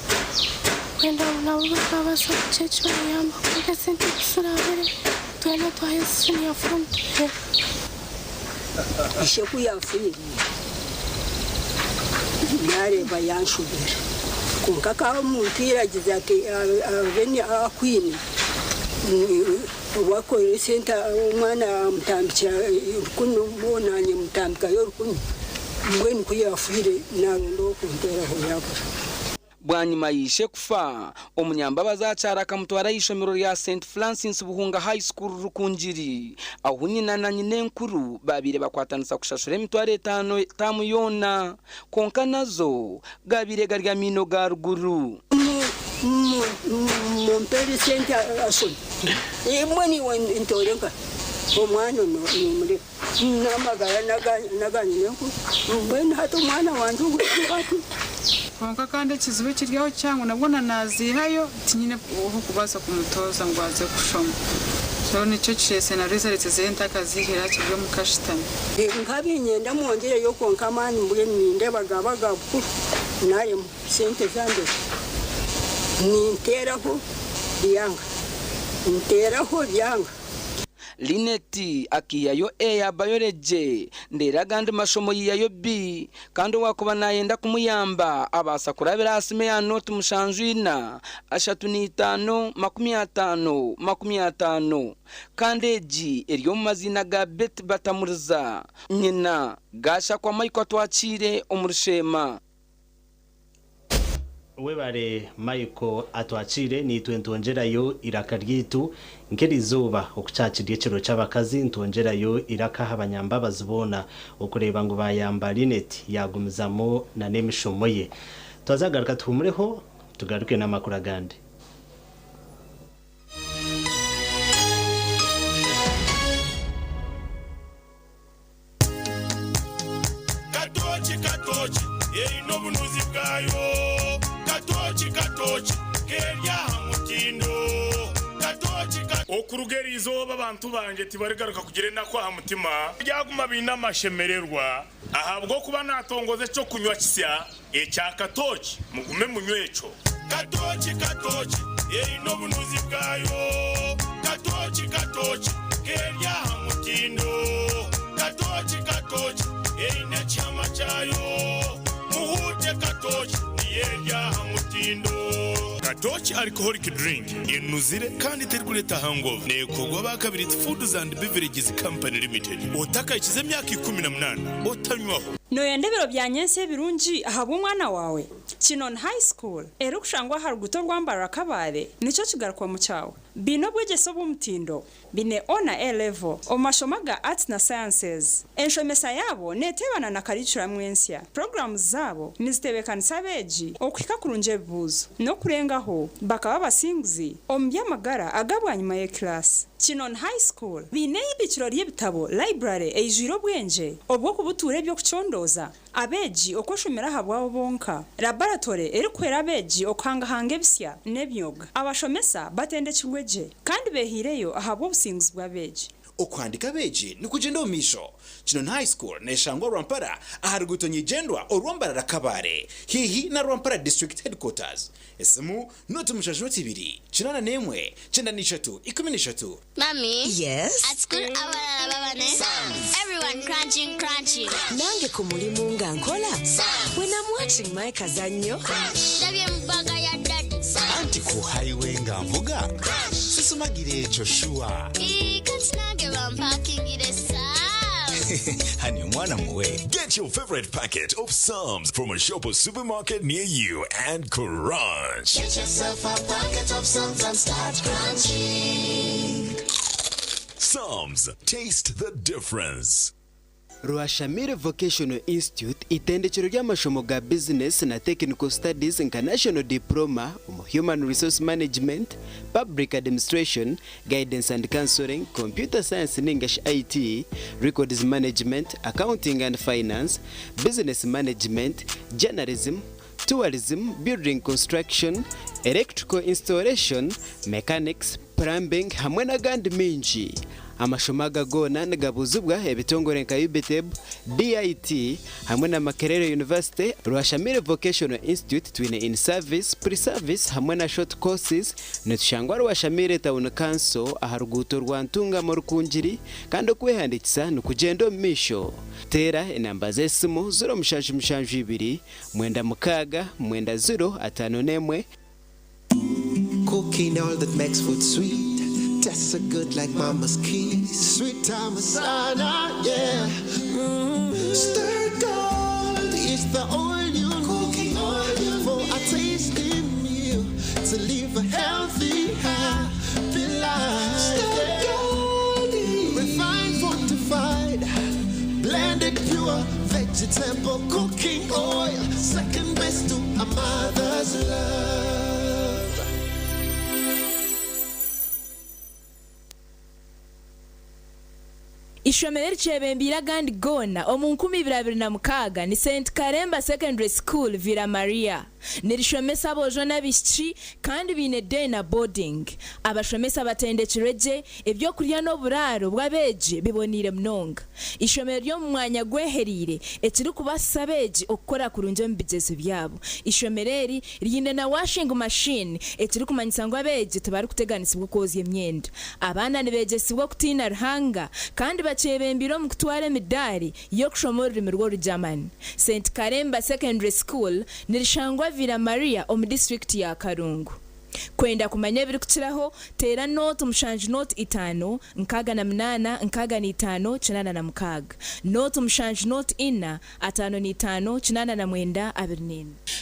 S23: kwenda ngu nabo bakabaasa kugira eki bayamba, konka esente tizirabure, twena twaheza senior 4 nitureeba.
S24: Ishe ku yafiire nareeba yanshobera, kwonka akaba omuntu iragize ati abe akwine owakora esente, omwana amutambikira 100, nanye mutambikayo 100. Mbwenu ku yafiire naronda owokunteraho yabura.
S14: Bwanyima yishe kufa, omunyambabazi akyara akamutwara ishomero rya St Francis Buhunga High School Rukungiri, ahu nyina na nyina enkuru babiire bakwatanisa kushashura 50,000 taamu yoona, konka nazo gabiire gari amiino ga ruguru.
S24: Mumpere sente asome imwe, niwe ntore nka omwana nomureka namagara naganyine enkuru. Mbwenu hati omwana wanje ati
S25: Konka kandi ekizibu ekiryaho kyangu nabwo na nazihayo tinyine okubaasa kumutoza ngu aze kushoma, so nikyo kirese na results ze ntakazihira kiri omu kashitami.
S24: Nkabinyenda mwongereyo, konka amaani mbwenu nindeba gaba ga bukuru naremu sente zange, ninteraho byanga, nteraho byanga.
S14: Linet akihayo A ya biology, ndera agandi mashomo yiyayo B, kandi owakuba nayenda kumuyamba abaasa kurabira aha simu ya 074 35 50 50, kandi egi eri omu maziina ga Betty Batamuriza nyina. Gashakwa Michael Atwakiire omu Rushema.
S1: Webare Michael Atwakire. Nitwe ntwongerayo iraka ryitu nk'erizuba okukyakirya ekiro ky'abakazi, ntwongerayo iraka aha banyambabazi boona okureba ngu bayamba Linet yagumizamu na n'emishomo ye. Twazagaruka tuhumureho, tugaruke n'amakuru agandi.
S4: Katoki eine obunuzi bwayo. Katoki katoki keri aha mutindo. Katoki ka. Okuruga eri izooba abantu bangye tibarigaruka kugira enaku aha mutima, baryaguma baine amashemererwa, ahabw'okuba naatongoza eky'okunywa kisya ekya katoki, mugume munywe ekyo. Katoki katoki eine obunuzi bwayo. Katoki katoki keri aha mutindo. Katoki katoki eine ekihama kyayo. Muhuute katoki niyo eri aha mutindo. Katoki Alcoholic Drink enuzire kandi terikureeta hangover. Neekorwa aba Kabiriti Foods and Beverages Company Limited. Otakahikize emyaka 18 otanywaho.
S10: Nooyenda ebiro bya nyentsya ebirungi ahabw'omwana waawe? Kinon High School, erikushangwa aha ruguuto rwa Mbarara Kabale, nikyo kigarukwamu kyawe. Baine obwegyese obw'omutindo, baine O na A Level omu mashomo aga Arts na Sciences. Enshomesa yaabo neeteebana na karicuramu ensya. Puroguraamu zaabo nizitebeekanisa abeegi okuhika kurungi ebibuuzo n'okurengaho bakaba abasinguzi omu by'amagara aga bwanyima y'ekilaasi. Kinon High School baine eibiikiro ry'ebitabo, library, eijwire obwengye obw'okubutuura eby'okucondooza Abeegi okweshomera ahabwabo bonka, laboratory erikuhwera abeegi okuhangahanga ebisya n'emyoga. Abashomesa batendekirwe gye kandi behaireyo ahabw'obusinguzi bw'abeegi.
S11: Okuhandiika abeegi nikugyenda omu maisho. Kinoni High School neshangwa Rwampara aha ruguuto nyigyendwa orwa Mbarara Kabale haihi na Rwampara District Headquarters. Esimu, 072 81 93 13.
S15: Mummy.
S16: Yes.
S15: At school abalala baba ne everyone crunching crunching.
S16: Nange ku mulimu nga nkola. When I'm watching my kazannyo.
S15: Ndabye mu bag ya daddy.
S26: Anti ku highway nga nvuga sisumagira ekyo shuwa.
S15: Ii, kati nange bampakingire Psalms.
S26: Honey omwana muwe.
S27: Get your favorite packet of Psalms from a shop or supermarket near you and crunch.
S28: Get yourself a packet of Psalms and start crunching.
S27: Psalms, taste the difference.
S29: Rwashamire Vocational Institute itendekero ry'amashomo ga bizinesi na Technical Studies nka National Diploma omu Human Resource Management, Public Administration, Guidance and Counselling, Computer Science ningashi IT, Records Management, Accounting and Finance, Business Management, Journalism, Tourism, Building Construction, Electrical Installation, Mechanics, Plumbing hamwe n'agandi maingi. Amashomo aga goona nigabuuzibwa ebitongore nka UBTEB, DIT hamwe na Makerere University, Rwashamire Vocational Institute twine in service, pre service hamwe na short courses. Nitushangwa Rwashamire Town Council aha ruguuto rwa Ntungamo Rukungiri kandi okwehandiikisa nikugyenda omu maisho. Teera enamba z'esimu 0772 96 051.
S30: Cooking all that makes food sweet. Tastes so good like mama's kiss. Sweet time sana, yeah. Stir gold is the oil you cooking oil for a tasty meal to live a healthy, happy life. Stir gold, refined, fortified, blended pure vegetable cooking oil. Second best to a mother's love.
S31: Ishomero erikyebembeire agandi goona omu 2026 ni Saint Karemba Secondary School Villa Maria. Nirishomesa aboojo n'abaishiki kandi baine day na boarding. Abashomesa batendekirwe gye, ebyokurya n'oburaaro bw'abeegi biboneire munonga. Ishomero ry'omu mwanya gwehereire ekirikubaasisa abeegi okukora kurungi omu bigyezo byabo. Ishomero eri riine na washing machine ekirikumanyisa ngu abeegi tibarikuteganisibwa okwozya emyenda. Abaana nibeegyesibwa okutiina Ruhanga kandi bakyebembeire omu kutwara emidaari y'okushoma orurimi rw'Orugyamani. Saint Karemba Secondary School nirishangwa Villa Maria omu disiturikiti ya Kalungu. Kwenda kumanya ebirikukiraho, teera nooti mushanju nooti itaano, 68, 65, 86, nooti mushanju nooti ina, 55, 89,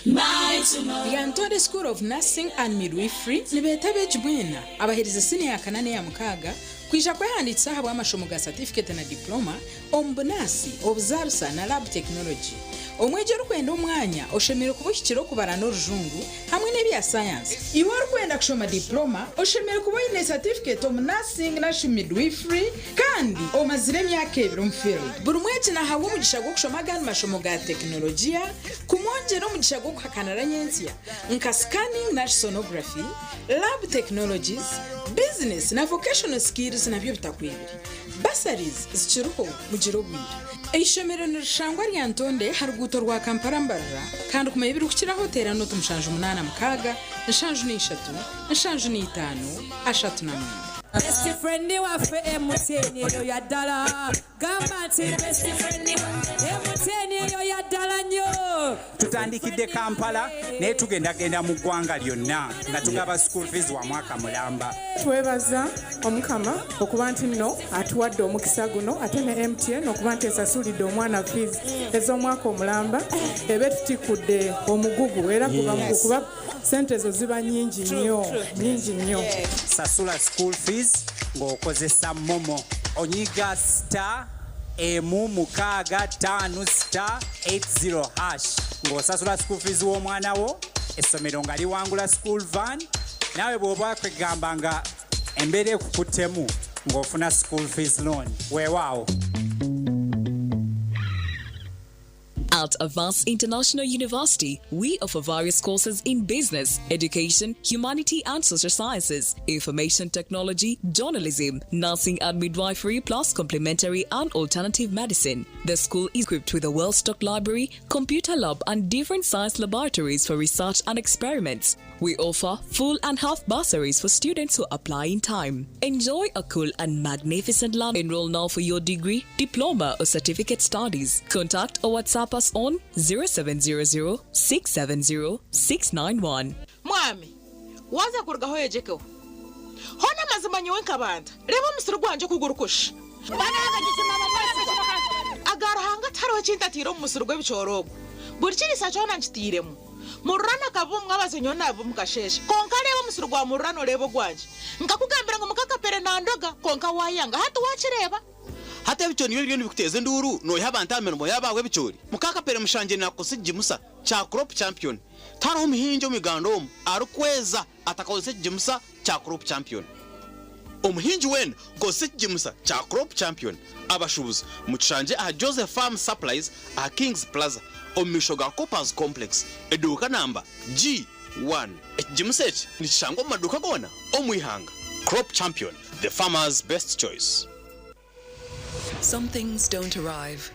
S31: 24.
S32: Lyantonde School of Nursing and Midwifery nibeeta abeegi mwena abaherize siniya ya kana n'eya mukaaga
S2: Kwija kwehandiikisa ahabw'amashomo ga satifiketi na diploma omu bunaasi, obuzaarisa na lab technology. Omwegi orikwenda omwanya oshemereire kuba ohikire okubara n'orujungu hamwe n'ebya sayansi. Iwe orikwenda kushoma diploma oshemereire kuba oine satifiketi omu nursing narishi midwifery kandi omazire emyaka ebiri omu field. Buri mwegi nahabwa omugisha gw'okushoma agandi mashomo ga tekinologiya kumwongyera omugisha gw'okuhakanira nyentsya nka scanning narishi sonography, lab technologies, business na vocational skills nabyo bitakwebire. Bursaries zikiriho mugire obwire. Eishomero nirishangwa Lyantonde aha ruguuto rwa Kampala Mbarara kandi kumanya ebirikukiraho teera nooti 76 73 75 39.
S5: Best friend waffe MTN eyo ya ddala gamba nti best friend MTN eyo ya ddala nnyo.
S6: Tutandikidde Kampala naye tugendagenda mu ggwanga lyonna nga tugaba school fees wa mwaka mulamba.
S8: Twebaza Omukama okuba nti nno atuwadde omukisa guno ate ne MTN okuba nti esasulidde omwana fees ez'omwaka omulamba eba etutikudde omugugu era kuba sente ezo ziba nyingi nnyo nyingi nnyo.
S6: Sasula school fees ng'okozesa MoMo. Onyiga star emu mukaaga ttaano star 80 hash ng'osasula school fees w'omwana wo, essomero nga liwangula school van, naawe bw'oba kwegamba nga embeera ekukuttemu ng'ofuna school fees loan. Weewaawo.
S12: At Avance International University, we offer various courses in business, education, humanity and social sciences, information technology, journalism, nursing and midwifery, plus complementary and alternative medicine. The school is equipped with a well-stocked library, computer lab and different science laboratories for research and experiments. We offer full and half bursaries for students who apply in time. Enjoy a cool and magnificent learn. Enroll now for your degree, diploma or certificate studies. Contact or WhatsApp us on 0700 670 691.
S17: Mwami waza kurugaho oyejekeho hoona amazima nyowe nkabanda reeba omusiri gwangye oku gurikusha aga Ruhanga tihariho kintu atiire omu musiri gw'ebicoori ogu buri kiriisa kyona nkitiiremu Mururano akaba omwabazi nyowe naaba omu kasheeshe kwonka reeba omusiri gwa Mururano oreebe ogwangye nkakugambira ngu mukakapere nandoga kwonka waayanga hati waakireeba.
S18: Hati ebicoori nibyo biriyo nibikuteeza enduuru noiha abantu aha mirimo yaabo ahabw'ebicoori? Mukakapere mushangye naakukozesa ekigimusa kya Crop Champion. Tihariho muhingi omu Uganda omu arikweza atakakozesa ekigimusa kya Crop Champion. Omuhingi weena kozesa ekigimusa kya Crop Champion. Abashuubuzi mukishangye aha Joseph Farm Supplies aha Kings Plaza omu maisho ga Coopers Complex eduuka namba G1. Ekigimusa eki nikishangwa omu maduuka goona omu ihanga. Crop Champion, the farmer's best choice.
S16: Some things don't arrive.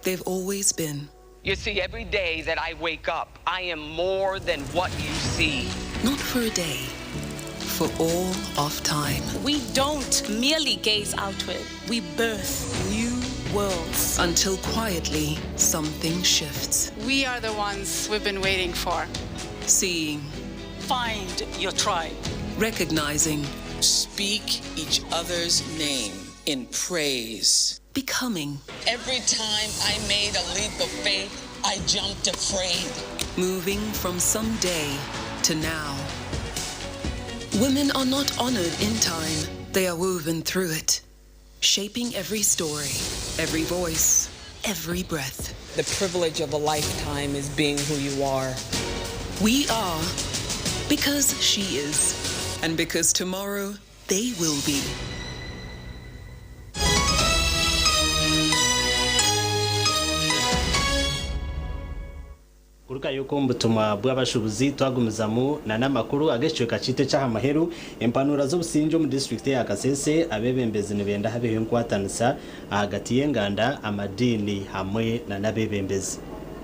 S16: They've always been.
S19: You see, every day that I wake up, I am more than what you see.
S16: Not for a day, for all of time.
S20: We don't merely gaze outward, we birth new worlds.
S16: Until quietly, something shifts.
S25: We are the ones we've been waiting for.
S16: Seeing.
S20: Find your tribe.
S16: Recognizing.
S21: Speak each other's name in praise.
S16: Becoming.
S21: Every time I made a leap of faith, I jumped afraid.
S16: Moving from someday to now. Women are not honored in time, they are woven through it, shaping every story, every voice, every breath.
S21: The privilege of a lifetime is being who you are.
S16: We are because she is, and because tomorrow they will be.
S1: Kurugayo omu butumwa bw'abashuubuzi twagumizamu na n'amakuru ag'ekicweka kyaitu eky'aha muheru empanura z'obusingye omu disiturikiti ya Kasese abeebembezi nibenda habeho enkwatanisa ahagati y'enganda amadiini hamwe na n'abeebembezi.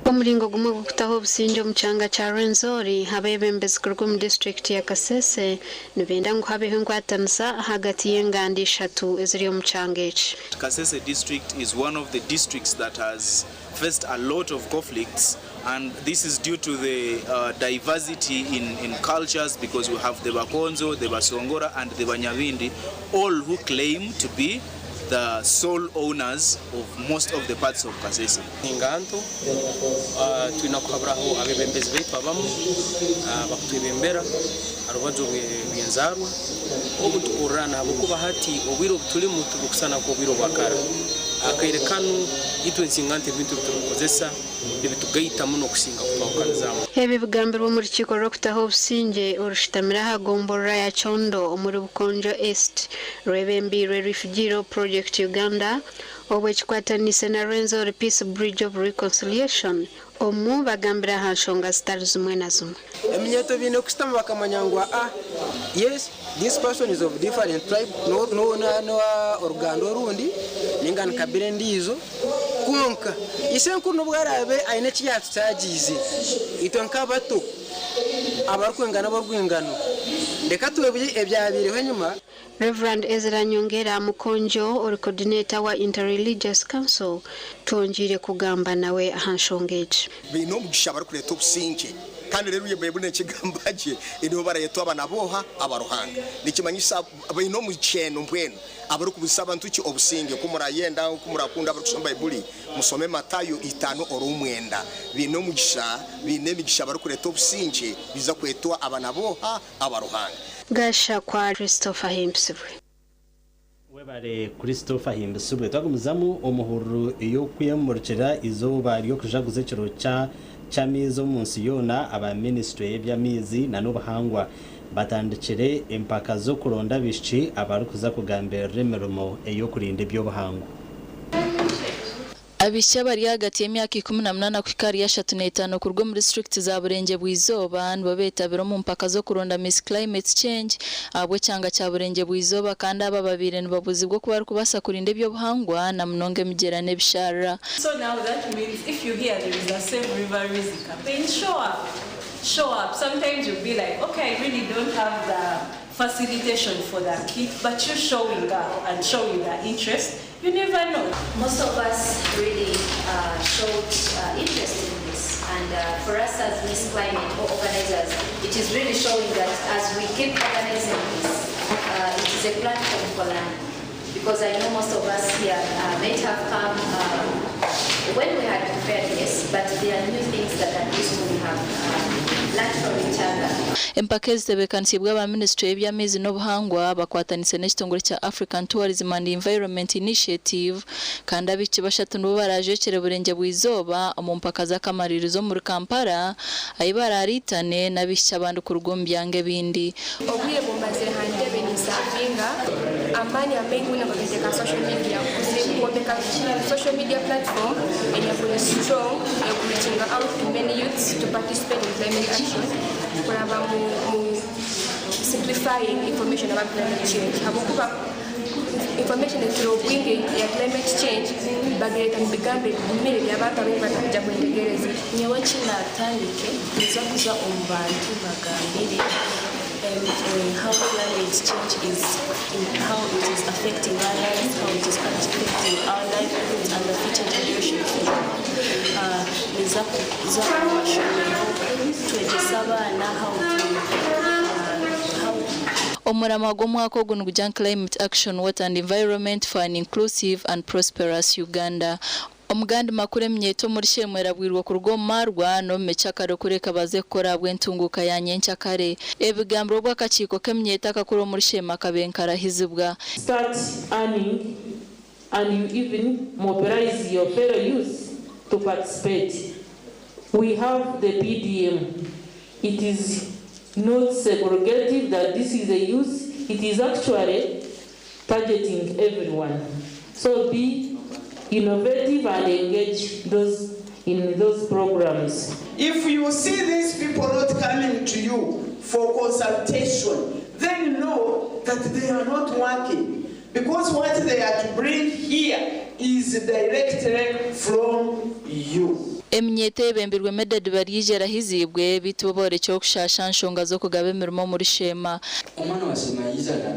S22: Omuringo gumwe gw'okutaho obusingye omu kyanga kya Rwenzori, abeebembezi kuruga omu disiturikiti ya Kasese nibenda ngu habeho enkwatanisa ahagati y'enganda ishatu eziri omu kyanga eki.
S32: Kasese district is one of the districts that has faced a lot of conflicts, and this is due to the diversity in cultures, because we have the Bakonzo, the Basongora and the Banyabindi, all who claim to be the sole owners of most of the parts of Kasese.
S3: Enganto twina kuhaburaho abebembezi baitu abamu bakutwebembera aha rubaju rw'enzarwa obu tukurrana habwokuba hati obwire obu tulimu tubukusana nk'obwire obwa kara. Akaire kanu itwe ensinganto ebintu ebiturukukozesa nibitugaita muno kusinga kutwahukanizamu.
S22: Ebi bigambirwe omu rukiiko rw'okutaho obusinge orushitamire aha gomborora ya Kyondo omuri Bukonjo East, rwebembiirwe Refugee Law Project Uganda obwo ekikwatanise na Rwenzori Peace Bridge of Reconciliation, omu bagambira aha nshonga zitari zimwe na zimwe.
S4: Eminyeto biine kusitama bakamanya ngu, yes, this person is of different tribe, no oruganda orundi ninga nikabira endiijo, konka isenkuru nobwo araabe aine eki yatutagiize, itwe nk'abato abarikwengana abarwingano reka twebye ebyabireho enyuma.
S22: Reverend Ezra Nyongera Mukonjo, ori coordinator wa Interreligious Council, twongiire kugamba nawe aha nshonga egi.
S7: Baine omugisha barikureeta obusinge, kandi rero Bayibuli nekigamba gye, nibo barayetwa abana boha abaruhanga. Nikimanyisa baine omukyeno mbwenu abarikubuzisa abantu ki obusinge. Kumurayenda kumurakunda abarikusoma Bayibuli, musome Matayo 5:9. Baine omugisha, baine emigisha barikureeta obusinge, biza kwetwa abana boha abaruhanga.
S22: Gasha kwa Christopher Himbisibwe.
S1: Webare Christopher Himbisibwe. Twagumizamu omuhururu ey'okwemurikira izooba ry'okujaguza ekiro kya ky'amaizi omu nsi yoona, aba minisitule y'eby'amaizi na n'obuhangwa batandikire empaka z'okuronda abaishiki abarikuza kugambirira emirimo ey'okurinda eby'obuhangwa.
S9: Abaishiki abari ahagati y'emyaka 18 kuhika ahari 35 kuruga omu disiturikiti za Burengye bw'Izooba nibo betabire omu mpaka z'okuronda Miss Climate Change ahabw'ekyanga kya Burengye bw'Izooba, kandi aba babaire nibabuzibwa oku barikubaasa kurinda eby'obuhangwa na munonga emigyera n'ebisharara.
S10: So now that means if you hear there is a Save River Rwizi campaign, show up. Show up. Sometimes you'll be like, "Okay, I really don't have the facilitation for that kit," but you showing up and showing the interest, you never know.
S11: Most of us really showed interest in this, and for us as Miss Climate or organizers, it is really showing that as we keep organizing this, it is a platform for learning. Because I know most of us here might have come when we had prepared this, but there are new things that at least we have learned from each other.
S9: Empaka ezitebeekanisiibwe aba minisitule y'eby'amaizi n'obuhangwa bakwatanise n'ekitongore kya African Tourism and Environment Initiative, kandi abaishiki bashatu nibo barajwekyere Burengye bw'Izooba omu mpaka z'akamaririzo omuri Kampala, ahi barariitane n'abaishiki abandi kuruga omu byanga ebindi.
S13: Obwire bumazire ha ntebe ninsavinga, amaani amaingi wina bagateeka social media, kwombeka social media platform enyakuli strong ekureachinga out to many youths to participate in climate action kuraba mu simplifying information about climate change, habwokuba information ekiro obwingi ya climate change bagireta mu bigambo ebigumire by'abantu abaingi batakuja kwetegereza.
S14: Nyowe kinatandike niza kuza omu bantu bagambire how climate change is in, how it is affecting our lives, how it is affecting our livelihoods and the future generations. Niza kuza omu mashomero twegyesa abaana how
S9: Omuramwa gw'omwaka ogu nigugira "Climate Action, Water and Environment for an Inclusive and Prosperous Uganda". Omugandi makuru, eminyeto omuri Shemwe erabwirwa kuruga omu marwa n'omu mikyakare kureka baze kukora ahabw'entunguka ya nyenkyakare. Ebigambiro obw'akakiiko k'eminyeto akakuru omuri Shema kabenkarahizibwa.
S15: Start earning and you even mobilize your fellow youth to participate. We have the PDM. It is not segregative that this is a youth, it is actually targeting everyone. So be innovative and engage those in those programs.
S23: If you see these people not coming to you for consultation, then know that they are not working. Because what they are to bring here is directly from you.
S9: Eminyeto eyebembirwe Medad Barije erahizibwe, bitu bo borekye okushasha nshonga z'okugaba emirimo omuri Shema.
S24: Omwana wa Shema yija na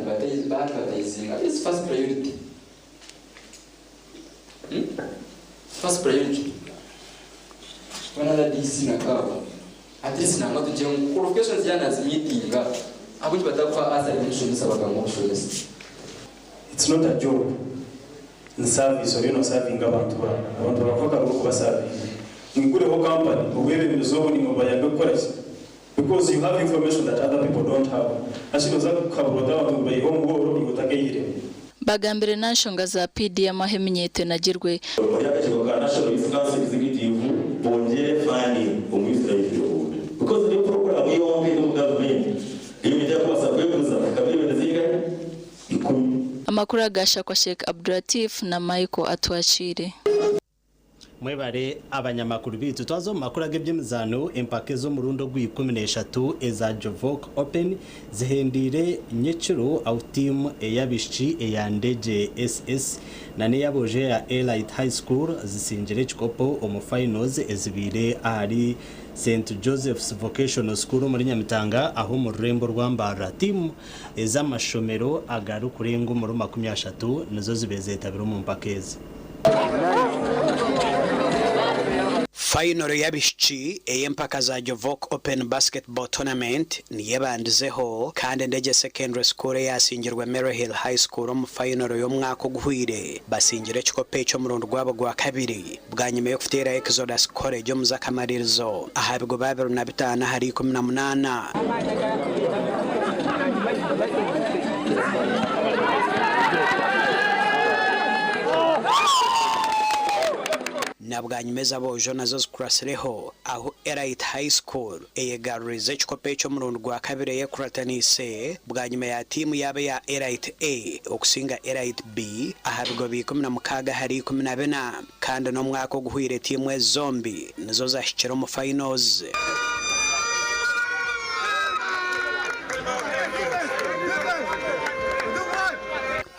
S24: baadvertisinga is first priority. First priority. Wana DC na kabo. At least nanga tujye qualifications yana zimeetinga. Abuji batakufa asa admission baganga okushomesa.
S26: It's not a job.
S2: Ni service oriyo nosavinga abantu baawe. Abantu barakuha akaruru kubasavinga. Mwigureho company obwebembezi obu nimwe bubayambe kukora ki? Because you have information that other people don't have. Hakiri noza kuhabura ota abantu ngu bayihe omu bworo iwe otakeyihiremu.
S9: Bagambire n'anshonga za PDM ahu eminyeeto enagirwe.
S5: Ori akakiiko ka National Youth Council Executive bongyere funding omu Youth Livelihood because niyo puroguraamu yonka eri omu gavumenti ei omuntu arikubaasa kweguza nka miriyoni zingahi? Ikumi.
S9: Amakuru agashakwa Sheikh Abdulatif na Michael Atwakiire.
S1: Mwebare abanyamakuru baitu. Twaza omu makuru ag'eby'emizaano, empaka ez'omurundi ogwa 13 eza Jovok Open zihendeire nyekiro ahu tiimu ey'abaishiki eya Ndejje SS na n'ey'aboojo eya Elite High School zisingire ekikopo omu finals ezibaire ahari St Joseph's Vocational School omuri Nyamitanga ahu omu rurembo rwa Mbarara. Tiimu ez'amashomero agarikurenga omuri 30 nizo zibaire zetabire omu mpaka ezi.
S6: Fayinoro y'abaishiki ey'empaka za Jovok Open Basketball Tournament niyo ebandizeho kandi Ndejje Secondary School eyasingirwe Maryhill High School omu fayinoro y'omwaka oguhweire basingire ekikopo eki omurundi gwabo gwa kabiri bwanyima y'okuteera Exodus College omu z'akamaririzo aha bigobe 25 ahari 18. Na bwanyima ez'aboojo nazo zikuratsireho ahu Elite High School eyegarurize ekikopo eki omurundi gwa kabiri eyekurataniise bwanyima ya tiimu yaabo eya Elite A okusinga Elite B aha bigobe 16 ahari 14 kandi n'omwaka oguhweire tiimu ezi zombi nizo zahikire omu finals.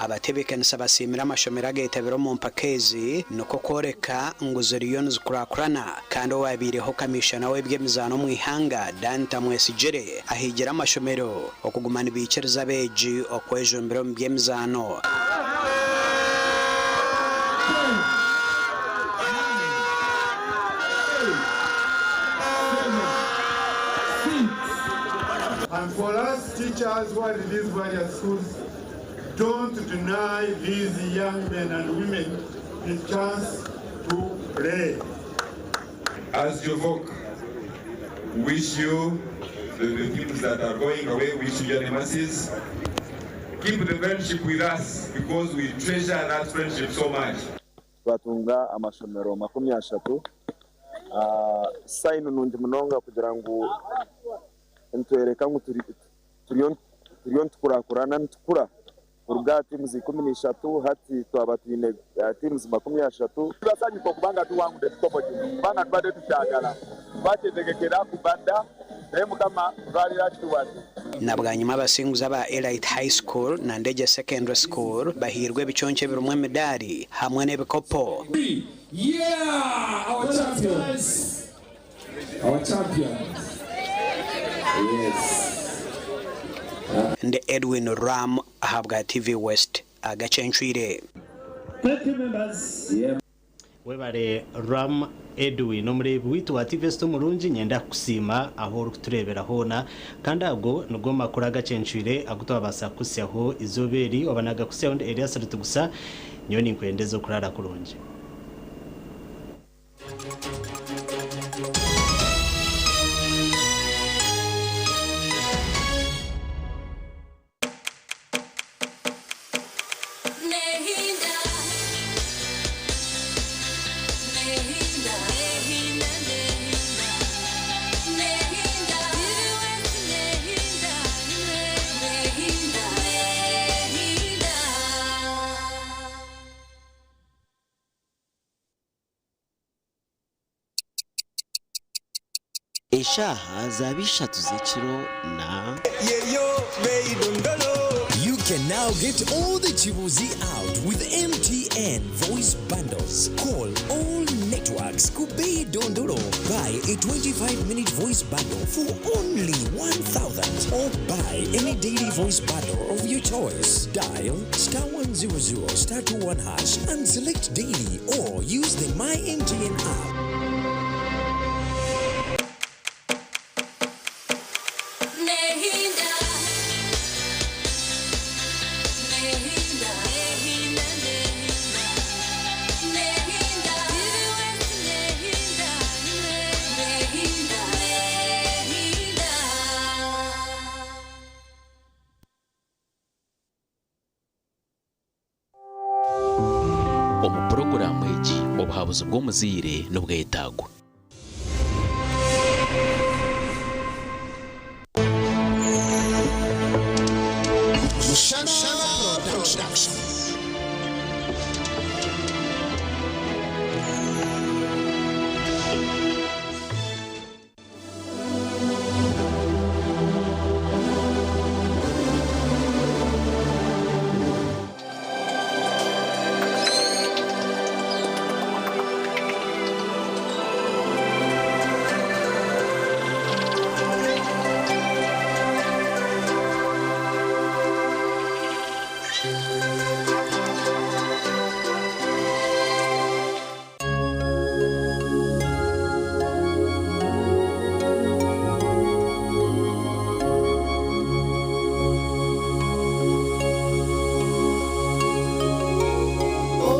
S6: Abatebeekanisa basiimire amashomero ageetabire omu mpaka ezi nikwo kworeka ngu ziriyo nizikurakurana kandi owaabaireho Kamiishana w'eby'emizaano omu ihanga, Dan Tamwesigire ahigire amashomero okuguma nibaikiriza abeegi okwejumbira omu by'emizaano.
S8: And for us teachers who are in these various schools, don't deny these young men and women the chance to play.
S12: As Jovok, wish you, the teams that are going away, wish you journey mercies. Keep the friendship with us because we treasure that friendship so much.
S17: Twatunga amashomero 30. Sayini nungi munonga kugira ngu nitwereka ngu turiyo nitukurakurana nitukura kuruga aha tiimu 13 hati twaba twine tiimu 30.
S26: Tubasanyuka okubanga tuwangudde ekikopo kino kubanga tubadde tukyagala twakyetegekera kuva dda naye Mukama olwaleero akituwadde.
S6: Na bwanyima abasinguzi aba Elite High School na Ndejje Secondary School bahairwe ebiconco ebirimu emidaari hamwe n'ebikopo.
S27: Yeah, our champions. Our champions. Yes.
S6: Ndi Edwin Ram ahabwa TV West agacencwire.
S1: Thank you, members. Webare Ram Edwin omureebi waitu wa TV West omurungi nyenda kukusiima ahu orikutureebera hoona kandi ago nigo makuru agacencwire agu twabaasa kukutsyaho eizooba eri oba nagakutsyaho ndi Elias Rutigusa nyowe ninkwendeza okuraara kurungi.
S28: Eshaaha zaaba ishatu z'ekiro na.
S29: You can now get all the Chibuzi out with MTN voice bundles. Call all networks Kubei Dondolo. Buy a 25-minute voice bundle for only 1,000 or buy any daily voice bundle of your choice. Dial star 100 star 21 hash and select daily or use the My MTN app.
S3: Obuhabuzi bw'omuzaire n'obwetagwa.